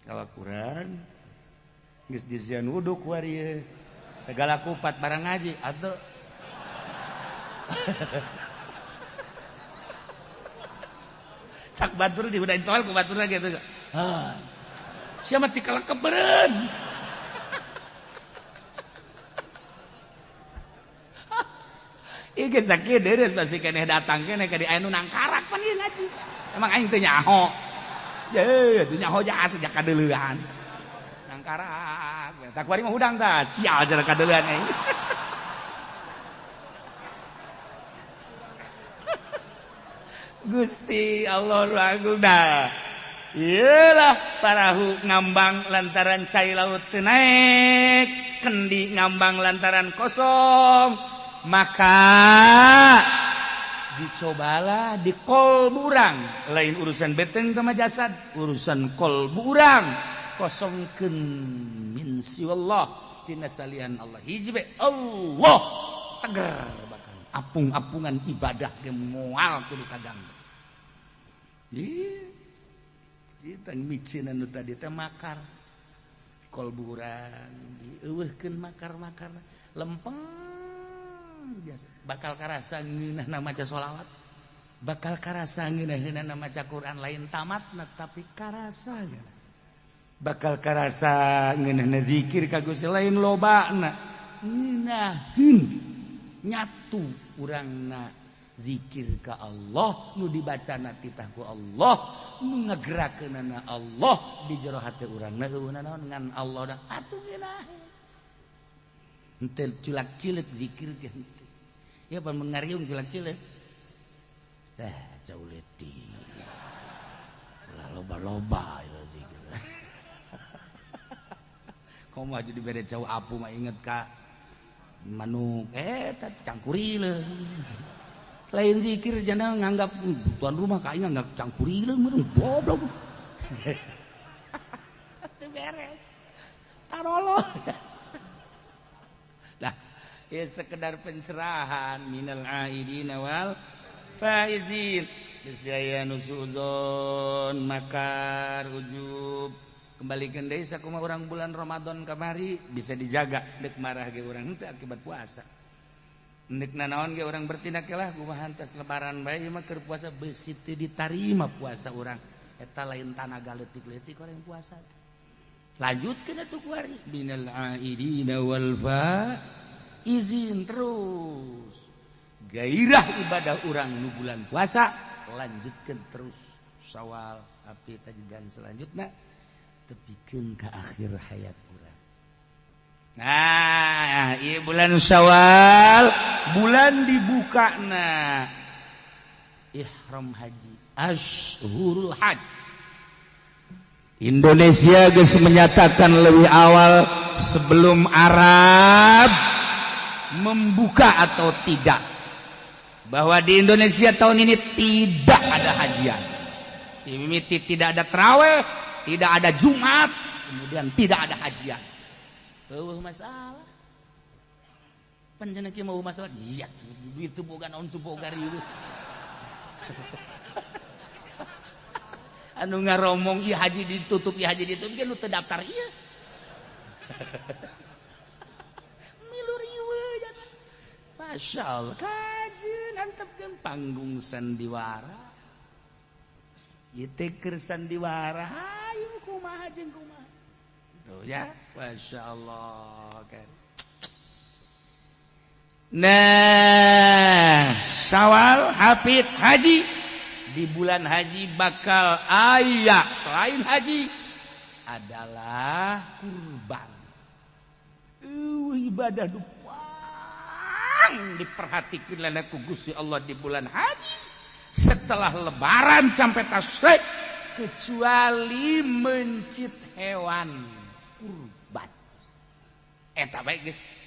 Kawakuran geus disian wudhu ku ari segala kupat barang ngaji atuh. Cak batur di udah intoel ku batur lagi atuh. Hah. Sia mah tikalekep beureun. Ieu geus sakieu deureus pasti keneh datang keneh ka di aya nu nangkarak pan ieu ngaji. Emang aing teu nyaho. Ye, teu nyaho ja sejak kadeuleuan. Nangkarak. Tak kuari mah hudang tah, sial jara kadeuleuan aing. Gusti Allah agung dah. Iyalah parahu ngambang lantaran cai laut teu naek, kendi ngambang lantaran kosong. Maka dicobalah di kolbu urang, lain urusan beteng sama jasad, urusan kolbu urang kosongkeun min siwallah tina salian Allah. Hiji be Allah teger bahkan apung-apungan ibadah ge moal kudu kaganggu. Ieu kita micin anu tadi teh makar kolbu urang dieuweuhkeun makar-makar lempeng biasa bakal karasa ngeunahna maca sholawat, bakal karasa ngeunahna maca Quran, lain tamatna tapi karasa bakal karasa ngeunahna zikir ka Gusti lain lobana ngeunaheun nyatu urangna zikir ka Allah nu dibacana titah ku Allah nu ngagerakeunana Allah di jero hate urangna eueuh naon ngan Allah da atuh ngeunaheun henteu culak-cileuk zikir ge henteu. Ya pan mengariung culak-cileuk. Dah jauh leutik. Ulah loba-loba ya zikir. Komo aja dibere jauh apu mah inget ka manuk eta cangkurileung. Lain zikir jana nganggap tuan rumah ka aing nganggap cangkurileung meureun goblok. Teu beres. Tarolo. Lah, ya sekedar pencerahan minal aidina wal faizin. Niscaya nusuzon makar ujub. Kembalikan deui sakumaha urang bulan Ramadan kamari bisa dijaga deuk marah ge urang henteu akibat puasa. Deuk nanaon ge urang bertindak lah kumaha tas lebaran bae mah keur puasa beusi teu ditarima puasa urang. Eta lain tanaga leutik-leutik urang puasa. Lanjutkeun atuh kuari minal aidina wal faizin terus gairah ibadah urang nu bulan puasa lanjutkeun terus Syawal api dan selanjutnya tepikeun ka akhir hayat urang. Nah, ieu bulan Syawal bulan dibukana ihram haji asyhurul hajj. Indonesia geus menyatakan lebih awal sebelum Arab membuka atau tidak bahwa di Indonesia tahun ini tidak ada hajian. Mimiti tidak ada taraweh, tidak ada Jumat, kemudian tidak ada hajian. Eueuh masalah. Panjenengan kieu mau masalah? Iya, duit teu boga naon teu boga riweuh. Anu ngaromong ieu haji ditutup, ieu haji ditutup, ge nu teu daftar ieu. Milu riweuh ya. Masya Allah kajeun antepkeun panggung sandiwara. Ieu teh keur sandiwara hayu kumaha jeung kumaha. Tuh ya, Masya Allah kan. Nah, Syawal hafid haji di bulan haji bakal aya selain haji adalah kurban. Ibadah dupang diperhatikan lana ku Gusti Allah di bulan haji setelah lebaran sampai tasyrik kecuali mencit hewan kurban. Eta bae geus.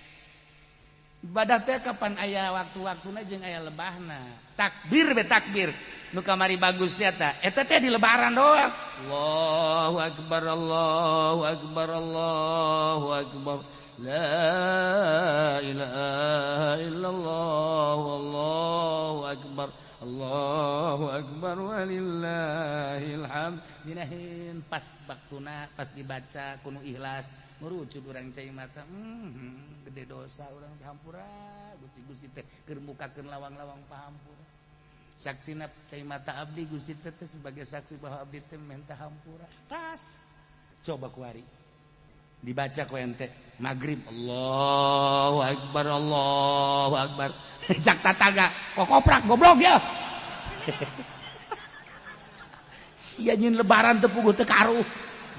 Ibadah teh kapan aya waktu-waktuna jeung aya lebahna. Takbir be takbir. Nu kamari bagus teh eta. Eta teh di lebaran doang. Allahu akbar, Allahu akbar, Allahu akbar. La ilaha illallah, Allahu akbar. Allahu akbar walillahil hamd. Dinahin pas waktuna pas dibaca kuno ikhlas ngurucut urang cai mata. Gede dosa urang dihampura Gusti-gusti teh keur mukakeun lawang-lawang pahampura. Saksina cai mata abdi Gusti teh sebagai saksi bahwa abdi teh minta hampura. Tas coba kuari dibaca ku ente maghrib Allahu akbar Allahu akbar. Jak tatangga kokoprak goblok ya. Sia nyin lebaran teu puguh teu karuh.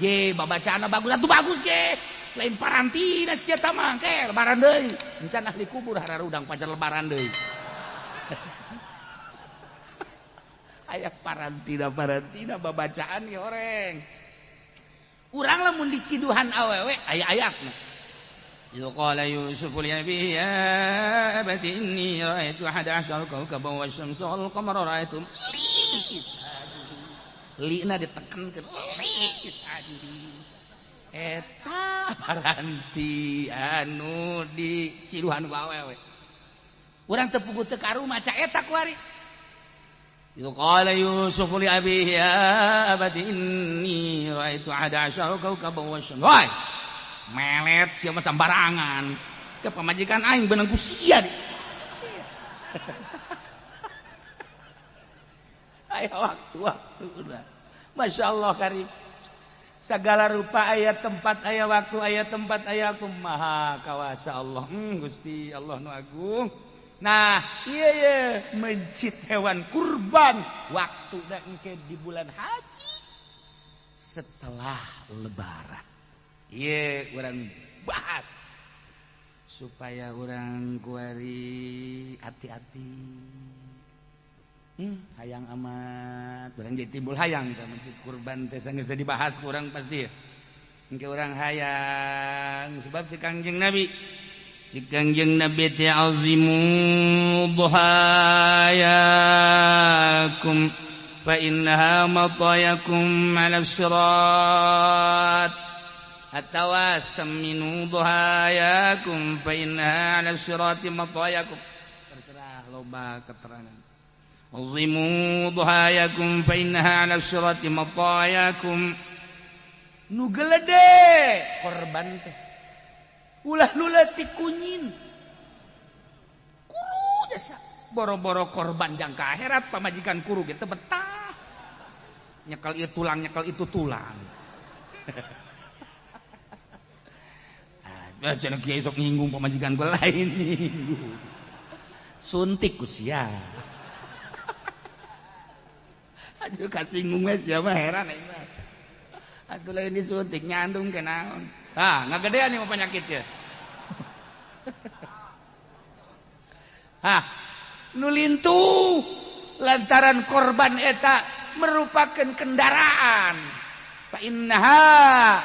Ye babacaanna bagus atuh bagus ge. Lain parantina sia tah mah ke lebaran deui. Encan ahli kubur hararudang pacar lebaran deui. Aya parantina babacaan ge oreng. Urang lamun diciduhan awewe aya ayatna. Idz qala Yusuf li abihi ya abati inni ra'aitu 11 kawkaban wasyamsa wal qamara ra'aitum li na ditekankeun li sajidin. Eta paranti anu di ciduhan ku awewe. Urang teu puguh teu karu maca eta kuari. Idz qala Yusuf li abihi ya abati inni ra'aitu 11 kawkaban wasyamsa. Woi, melet sia mah sambarangan. Ke pamajikan aing beunang ku sia. Aya waktu-waktu udah. Masya Allah karim. Segala rupa ayat tempat aya waktu aya tempat aya aku maha kawasa Allah. Gusti Allah nu agung. Nah, iya iya mencit hewan kurban waktu dan engke di bulan haji setelah lebaran. Iya, urang bahas supaya urang kuari hati-hati. Hayang amat, urang jadi timbul hayang teh mencit kurban teh sanggeus dibahas ku urang pasti. Engke urang hayang sebab si Kangjeng Nabi si Kangjeng Nabi teh azimu dhuhayakum fa innaha matayakum 'ala sirat atawa saminu dhuhayakum fa innaha 'ala sirati matayakum. Terserah loba keterangan. Azimu dhuhayakum fa innaha 'ala sirati matayakum. Nu gelede korban teh ulah nu leutik kunyin kuru jasa boro-boro korban jangka akhirat pamajikan kuru ge teu betah nyekel ieu tulang nyekel itu tulang. Ah cenah kiai sok nyinggung pamajikan gua lain nyinggung suntik ku sia. Aduh kasinggung we sia mah heran aing mah. Atuh lain disuntik nyandung ke naon. Ah, ngagedean ieu mah penyakitnya. Hah, nu lintuh lantaran korban eta merupakan kendaraan. Fa innaha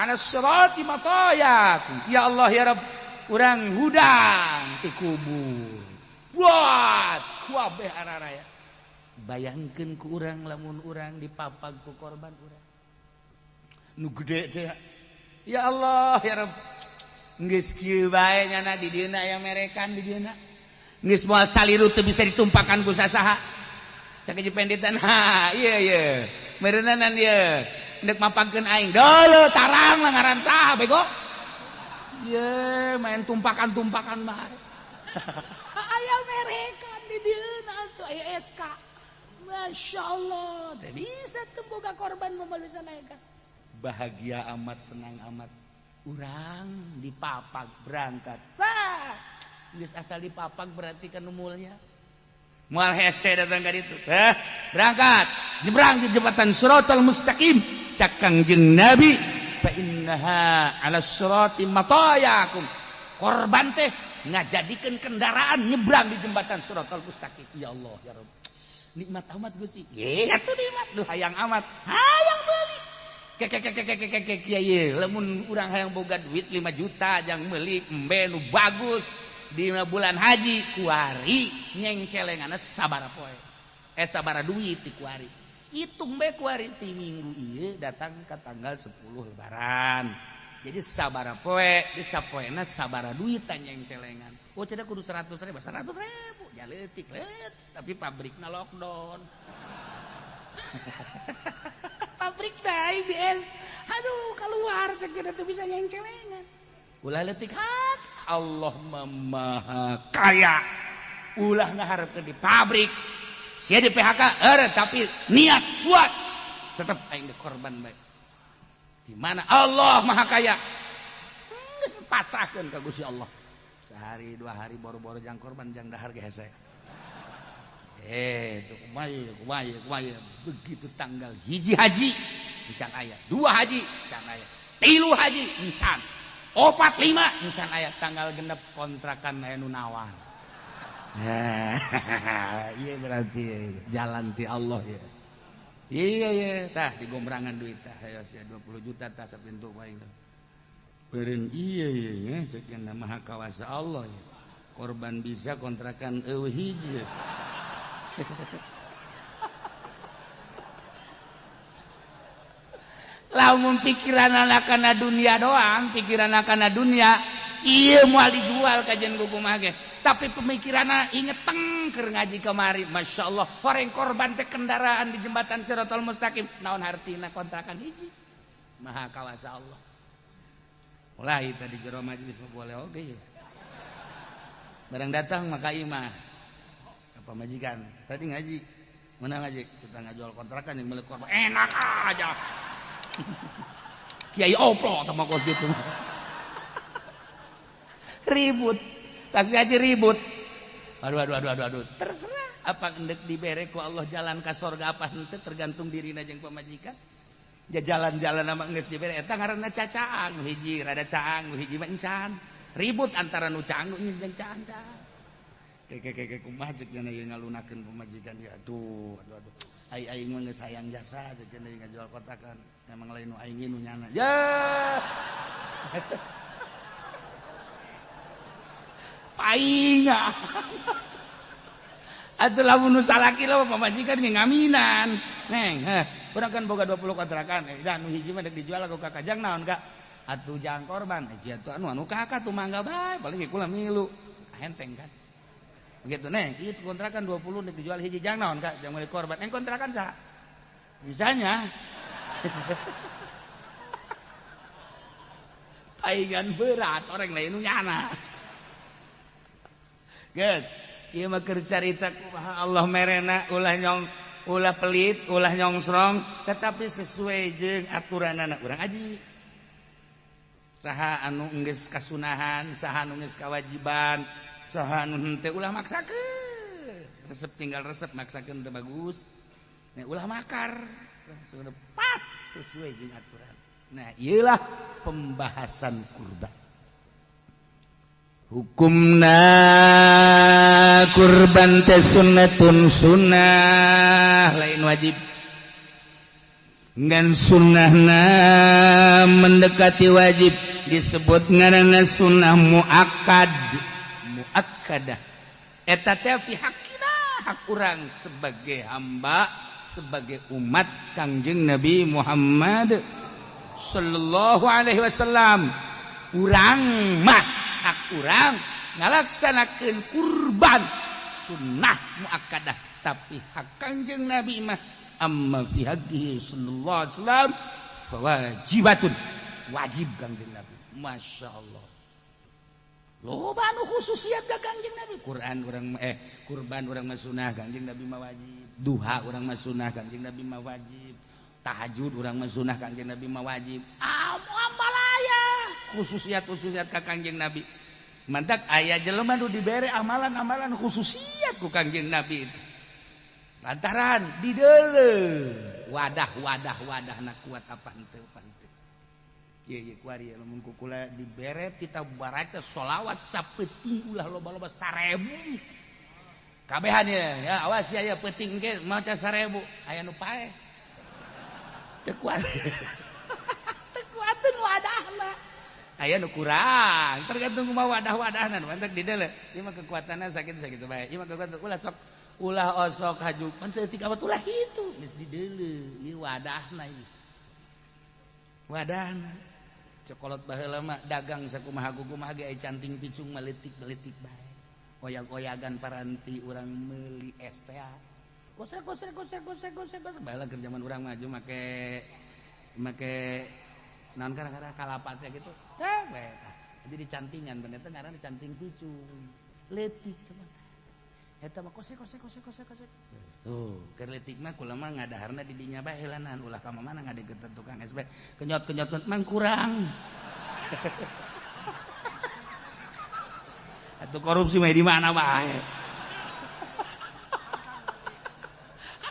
'ala sirati matayakum. Ya Allah ya Rabb, urang hudang ti kubur. Buat kuabeh araraya. Bayangkeun ku urang lamun urang dipapag ku korban urang. Nu gede teh. Ya Allah ya Rabb. Geus kieu bae nyana di dieuna aya merekan di dieuna. Geus moal saliru teu bisa ditumpakan ku sasaha. Cak jipenditan ha ieu ieu. Meureunanan ieu. Ndek mapagkeun aing. Deuleu tarang lah ngaran saha bego. Ye, main tumpakan-tumpakan bae. Aya merekan di dieuna atuh aya SK. Masya Allah, teu bisa teu boga korban moal bisa naekan. Bahagia amat, senang amat. Urang dipapak berangkat. Tah, geus asal dipapak berarti kan mulya. Moal hese datang ka ditu. Heh, berangkat. Nyebrang di jembatan Siratal Mustaqim. Cak Kangjeng Nabi, fa innaha 'ala sirati matayakum. Korban teh ngajadikeun kendaraan nyebrang di jembatan Siratal Mustaqim. Ya Allah, ya Rabb. Nikmat amat Gusti. Ye, atuh nikmat duh hayang amat. Hayang meuli. Kek kiai, lamun urang hayang boga duit 5 juta jang meuli embe nu bagus di bulan haji kuari nyengcelenganna sabara poe. Sabara duit di kuari. Hitung bae kuari ti minggu ieu datang ke tanggal 10 lebaran. Jadi sabara poe, di sapoena sabara duit nyengcelengan. Oh cenah kudu 100 ribu, 100 ribu. Ya leutik leut, tapi pabrikna lockdown. Pabrik da IBS. Aduh, keluar cek teu bisa nyengcelengan. Ulah leutik hak, Allah Maha Kaya. Ulah ngaharepkeun di pabrik. Sia di PHK, tapi niat kuat. Tetep aing korban bae. Di mana Allah Maha Kaya. Geus pasrahkeun ka Gusti Allah. Sehari dua hari boro-boro jang korban jang dahar ge hese. Tuh kumaha begitu tanggal 1 haji encan aya, 2 haji encan aya, 3 haji encan, 4 5 encan aya, tanggal 6 kontrakan aya nu nawar. Iya berarti jalan ti Allah ya. Iya iya tah digombrangan duit tah aya 20 juta tah sapintu paing. Beureun iya iya sekian maha kawasa Allah ya. Korban bisa kontrakan eueuh hiji. Lamun pikiran kana dunia doang, pikiran kana dunia, ieu moal dijual kajian kumaha ge. Tapi pemikiranna inget teng keur ngaji kamari, masyaallah, horeng korban teh kendaraan di jembatan Siratal Mustaqim, naon hartina kontrakan hiji. Maha kawasa Allah. Mulai tadi jero majelis mah boleh oge ya. Barang datang maka imah. Apa majikan? Tadi ngaji. Mana ngaji? Kita ngajual kontrakan yang milik korban. Enak aja. Kiai oplo sama kos gitu. Ribut. Tas ngaji ribut. Aduh. Terserah apa endek dibere ku Allah jalan ka sorga apa henteu tergantung dirina jeung pamajikan. Ja jalan-jalan sama geus dibere eta ngaranna cacaang, hiji rada caang, hiji mah encan. Ribut antara nu caang jeung caang. Keke kumaha ceuk nya ieu ngalunakeun pamajikan ya aduh. Ai aing mah geus hayang jasa ceuk nya ngajual kontrakan. Emang lain nu aing nu nyana. Ya. Painga. Atuh lamun nu salaki lah pamajikan ge ngaminan. Neng, heh, urang kan boga 20 kontrakan. Da nu hiji mah deuk dijual ku kakak jang naon ka? Atuh jang korban. Eh atuh anu kakak tuh mangga bae, paling ge kula milu. Henteng kan. Begitu neng, itu kontrakan 20 deuk dijual hiji jang naon ka? Jang meuli korban. Eng kontrakan saha? Bisanya. Paingan berat orang lain nu nyana. Geus, ieu mah keur carita kumaha Allah merena ulah nyong ulah pelit, ulah nyongsrong, tetapi sesuai jeung aturanana urang aji. Saha anu geus kasunahan, saha anu geus kawajiban, saha anu henteu ulah maksakeun. Resep tinggal resep maksakeun teu bagus. Nah, ulah makar. Sudah pas sesuai jeung aturan. Nah, ieulah pembahasan kurban. Hukumna kurban teh sunnatun sunnah lain wajib. Ngan sunnahna mendekati wajib disebut ngaranna sunnah muakkad. Muakkadah. Eta teh fi haqqina, hak urang sebagai hamba, sebagai umat Kangjeng Nabi Muhammad sallallahu alaihi wasallam. Urang mah hak urang ngalaksanakeun kurban sunnah muakkadah, tapi hak Kangjeng Nabi mah amma fi haqqihi sallallahu alaihi wasallam fawajibatun, wajib Kangjeng Nabi. Masya Allah. Loba anu khususiat ka Kangjeng Nabi. Quran urang kurban urang mah sunah, Kangjeng Nabi mah wajib. Duha urang mah sunah, Kangjeng Nabi mah wajib. Tahajud urang mah sunah, Kangjeng Nabi mah wajib. Amalaya khususiat khususiat ka Kangjeng Nabi. Mantak aya jelema nu dibere amalan-amalan khususiat ku Kangjeng Nabi itu. Lantaran dideuleu wadah wadah wadah na kuat apa henteu apa henteu. Ieu ieu kuari lamun ku kula dibere kita baraca sholawat sapeuting ulah loba-loba 1000. Kabehan ya, ya awas ya ya peuting ge maca 1000 aya nu paeh. Teu kuat. Teu kuateun wadahna. Aya nu kurang, tergantung kumaha wadah-wadahna mantak dideuleu. Ieu mah kekuatanna sakitu sakitu bae. Ieu mah kekuatan ulah sok ulah osok haju pan saeutik awat ulah kitu geus dideuleu ieu wadahna ieu. Wadahna. Cokolot baheula mah dagang sakumaha kumaha ge aya canting picung mah leutik-leutik bae. Oyag-oyagan paranti urang meuli es teh. Kosrek kosrek kosrek kosrek kosrek kosrek baheula keur zaman urang maju make make naon kadang-kadang kalapa teh gitu. Teh bae. Jadi dicantingan bener teh ngaranna canting picung. Leutik teh. Eta mah kosek kosek kosek kosek kosek. Tuh, keur leutik mah kula mah ngadaharna di dinya bae heulanan ulah ka mana ngadeukeutan tukang es bae. Kenyot-kenyot mang kurang. Atuh korupsi mah di mana bae.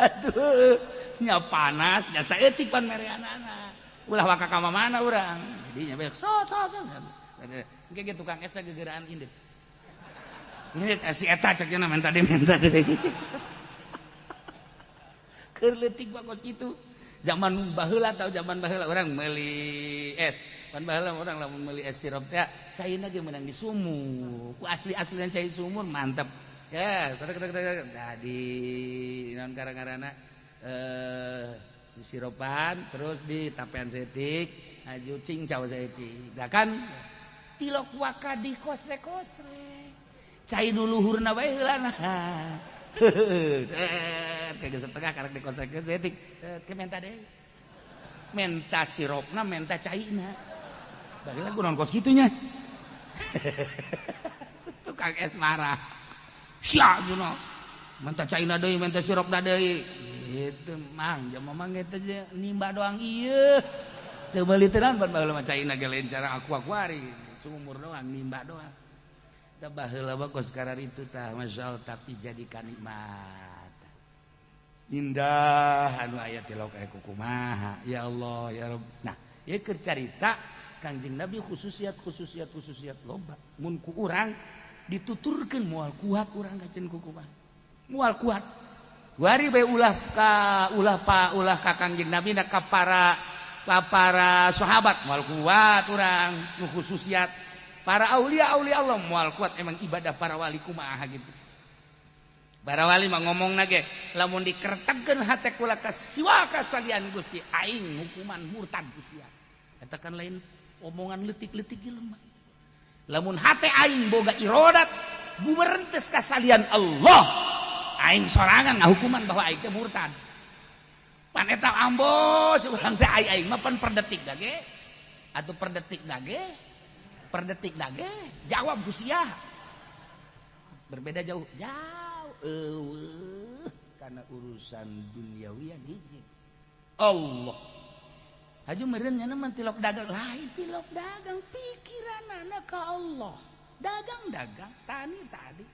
Atuh nya panas nya saeutik pan mereanana. Ulah waka ka mana urang. Jadi nya bae so so so. Engke ge tukang es teh gegeraan indit. Ini si eta cek nya minta deui. Keur leutik mah kos kitu. Zaman baheula tau zaman baheula urang meuli es. Pan baheula urang lamun meuli es sirup teh caina ge meunang di sumur. Ku asli-aslian cai sumur mantep. Ya, nah di naon karang-karana di sirupan terus di tapean setik, aju cincau setik. Da kan tilok waka di kosre-kosre. Cai nu luhurna bae heulana. Heeh, setengah karek dikosrekeun setik. Ke menta deui. Menta sirupna, menta caina. Baheula kunaon kos kitu nya. Tukang es marah. Sia cenah. Menta caina deui, menta sirupna deui. Gitu mang, jelema mah ge teh nimba doang ieu. Teu meuli teh naon baheula mah caina ge lain cara aku-akuari. Sumur doang nimba doang. Tah baheula mah kos kararitu tah masyaallah tapi jadi kanikmat. Indah anu aya tilok aya kumaha. Ya Allah ya Rabb. Nah, ieu keur carita Kangjeng Nabi khususiat khususiat khususiat loba. Mun ku urang dituturkeun moal kuat urang kaceun ku kumaha. Moal kuat. Wari bae ulah ka ulah pa ulah ka Kangjeng Nabi na ka para sahabat moal kuat urang nu khususiat. Para aulia aulia Allah moal kuat emang ibadah para wali kumaha gitu. Para wali mah ngomongna ge lamun dikertegkeun hate kula ka siwa kasalian Gusti aing hukuman murtad Gusti. Eta kan lain omongan leutik-leutik jelema. Lamun hate aing boga irodat bumerentes kasalian Allah, aing sorangan ngahukuman bahwa aing teh murtad. Pan eta ambo urang teh aing mah pan per detik dage atuh per detik dage per detik dage jawab Gusia. Berbeda jauh jauh eueuh karena urusan duniawian hiji. Allah. Haju meureun nya mah tilok dagang lain tilok dagang pikiranana ka Allah. Dagang-dagang tani tadi.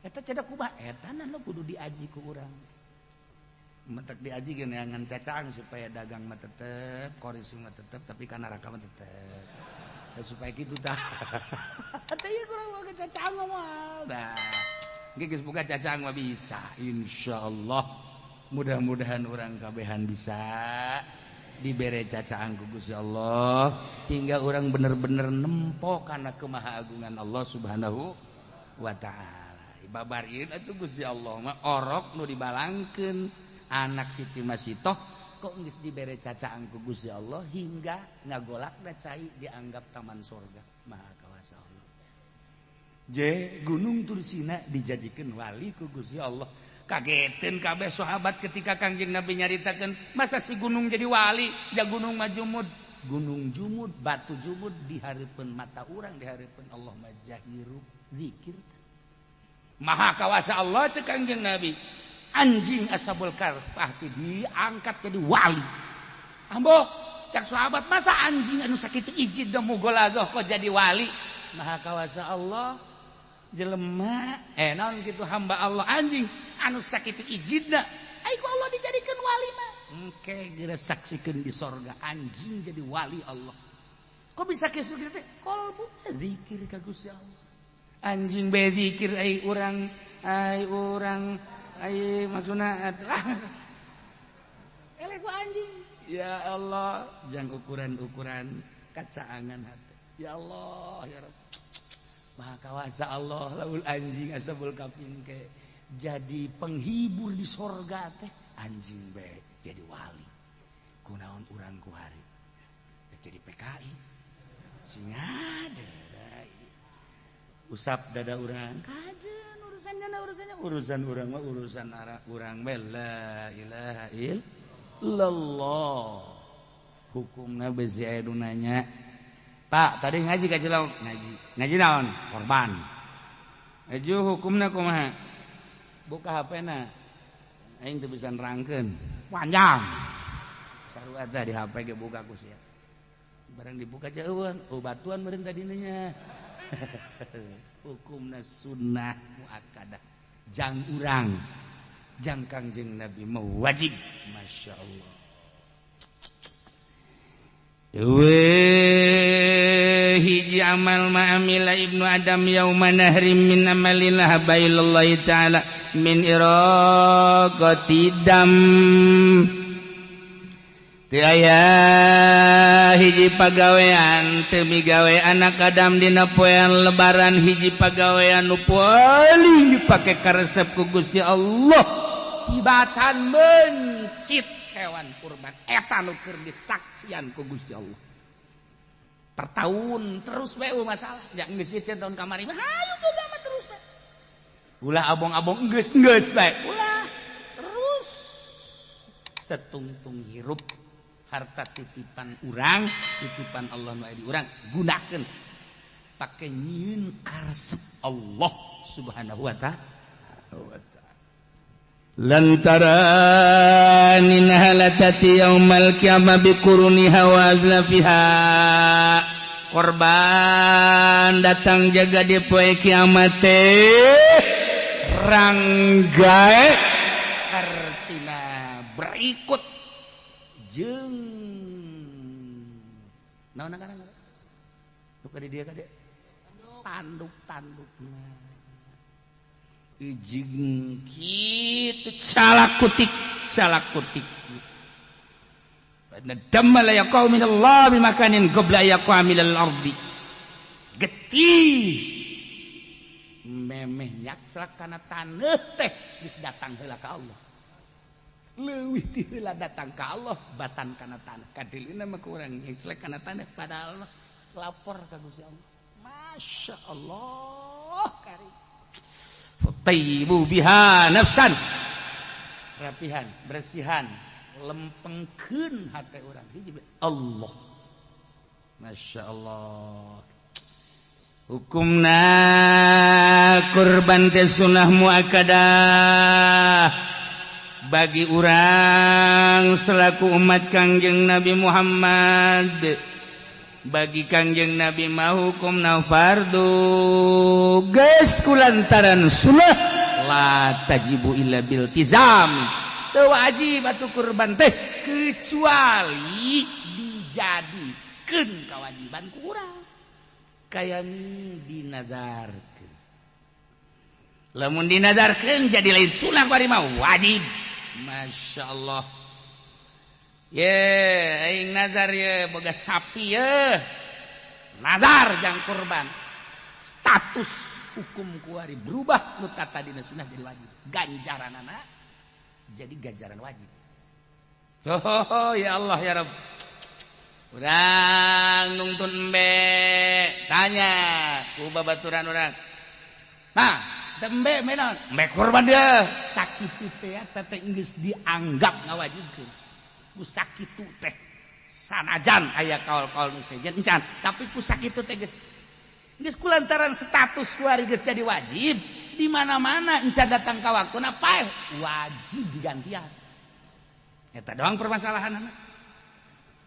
Eta cedak kumaha eta nu kudu diaji ku urang. Mentek diaji ge neangan cacang supaya dagang mah tetep, korisi mah tetep tapi ka neraka mah tetep. Ya, supaya gitu tah. Teh ieu kurang boga cacang mah. Nah, geus boga cacang mah bisa insyaallah. Mudah-mudahan urang kabehan bisa dibere cacaan ku Gusti Allah hingga orang bener-bener nempo kana kemahaagungan Allah Subhanahu wa taala. Babar ieu atuh Gusti Allah mah orok nu dibalangkeun anak Siti Masitoh kok geus dibere cacaan ku Gusti Allah hingga ngagolakna cai dianggap taman sorga. Maha kawasa Allah. Je Gunung Tursina dijadikeun wali ku Gusti Allah. Kagetin kabeh sahabat ketika Kangjeng Nabi nyaritakeun masa si gunung jadi wali, ja gunung majumud. Gunung jumud, batu jumud di hareupeun mata urang, di hareupeun Allah mah jahiru zikir. Maha kawasa Allah, cek Kangjeng Nabi. Anjing Ashabul Kahfi diangkat jadi wali. Ambo, cek sahabat, masa anjing anu sakitu ijid dan mugolazoh kok jadi wali? Maha kawasa Allah, jelema naon gitu, hamba Allah anjing anu sakitu ijidna ai ku Allah dijadikan wali mah. Engke geura saksikeun di sorga anjing jadi wali Allah. Kok bisa kitu teh? Kolbu zikir ka Gusti Allah. Anjing bae zikir, ai urang ai maksudna eleh ku anjing. Ya Allah, jangan ukuran-ukuran kacaangan hati. Ya Allah, ya Rabb. Maha kawasa Allah, laul anjing Ashabul Kahfi ke jadi penghibur di sorga teh, anjing bae jadi wali. Kunaon urang kuari jadi PKI sing ada usap dada urang kajen urusannya, urusannya urusan urang mah, urusan arah urang bae. La ilaha illallah. Hukumna besi aya nu nanya, "Pak, tadi ngaji ka Cilok?" "Ngaji." "Ngaji naon?" "Korban." "Eju hukumna kumaha?" Buka HP na, aing teu bisa nerangkeun, panjang. Sarua teh di HP ge buka ku sia. Barang dibuka jauhan, oh batuan meureun tadi nya. Hukumna sunnah muakkadah jang urang, jang Kangjeng Nabi mah wajib. Masya Allah. Eueuh hiji amal ma amila ibnu Adam yauma nahrim min amalin ahabba ilallahi ta'ala min iraqati dam. Teu aya hiji pagawean, teu migawe anak Adam dina poean lebaran hiji pagawean nu paling dipake karesep ku Gusti Allah tibatan mencit hewan kurban. Eta nu keur disaksian ku Gusti Allah per tahun terus we masalah ya. Geus ieu tahun kamari mah, hayu boga mah terus we, ulah abong-abong, geus geus bae, ulah terus setungtung hirup. Harta titipan urang, titipan Allah nu aya di urang, gunakeun pake nyieun karesep Allah Subhanahu wa ta'ala. Lantaran innaha latati yaumal qiyamah biquruniha wa azlafiha. Korban datang jaga di poe kiamat teh ranggae, artina berikut jeung naon ngaranna nu ka di dieu, ka dieu, tanduk-tandukna jeung kitu calak kutik calak kutik. Damma la yaqau min Allah bi makanin qabla yaqa minal ardi. Getih memeh nyakslak kana taneuh teh geus datang heula ka Allah, leuwih ti heula datang ka Allah batan kana tanah. Kadilina mah kurang nyekslek kana tanah, padahal mah lapor ka Gusti Allah. Masya Allah karim. Tayyibu biha nafsan, rapihan, bersihan, lempengkeun hate urang hiji Allah. Masya Allah. Hukumna kurban teh sunnah muakkadah bagi urang selaku umat Kangjeng Nabi Muhammad. Bagi Kangjeng Nabi mah hukumna fardu. Geus kulantaran sunnah, la tajibu illa bil tizam. Teu wajib atuh kurban teh kecuali dijadikeun kewajiban ku urang, kaya dinazarkeun. Lamun dinazarkeun jadi lain sunnah, bari mah wajib. Masya Allah. Ye, aing nazar ye boga sapi ye, nazar jang kurban, status hukum kuari berubah, nu tadina sunnah jadi wajib, ganjaran anak jadi ganjaran wajib. Oh, ya Allah, ya Rabb. Urang nungtun embe, tanya ku babaturan urang, nah embe menon embe kurban dia sakitu teh, teh geus dianggap ngawajibkeun ku sakitu teh. Sanajan aya kaul-kaul nu sejen encan, tapi ku sakitu teh geus geus kulantaran status kuari geus jadi wajib di mana-mana encan datang ka waktuna paeh wajib digantian. Eta doang permasalahanana.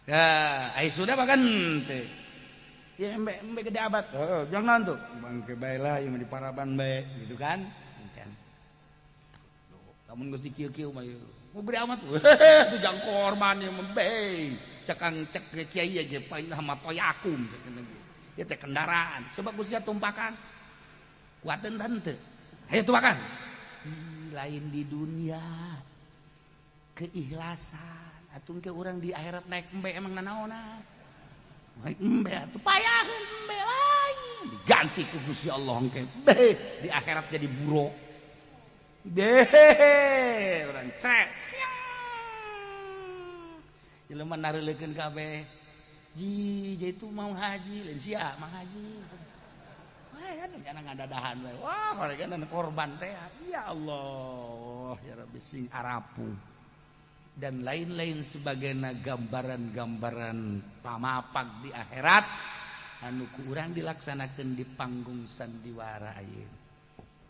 Ya, ai sudah bahkan teh. Ya embe embe gede abat. Heeh, jangan tuh. Bangke bae lah ieu mah di paraban bae gitu kan. Encan. Lamun geus dikieu-kieu mah ieu. Mau gede amat. Itu jang korban ieu mah bae. Cekang cek kiai aja paling sama toyakum cek ieu teh kendaraan. Coba Gusti tumpakan. Kuateun teu? Ayo tumpakan. Lain di dunia. Keikhlasan. Atuh ke urang di akhirat naik embe emang nanaonan. Naik embe atuh payaheun embe lain. Diganti ku Gusti Allah engke. Be di akhirat jadi buruk. Deh, urang ces. Jelema nareulekeun kabeh. Ji, itu mau haji, lain sia mau haji. Wah, kan jangan ngadadahan we. Wah, mereka korban teh. Ya Allah, ya Rabbi sing arapu. Dan lain-lain sebagainya gambaran-gambaran pamapag di akhirat anu ku urang dilaksanakeun di panggung sandiwara ayeuna.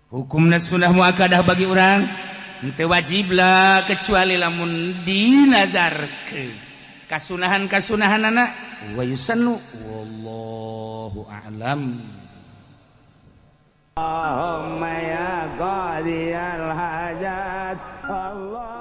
Hukumna sunnah muakkadah bagi urang henteu wajib lah kecuali lamun dinazarkeun. Kasunahan-kasunahanana wa yusannu wallahu a'lam. Allahumma ya qadiyal hajat Allah.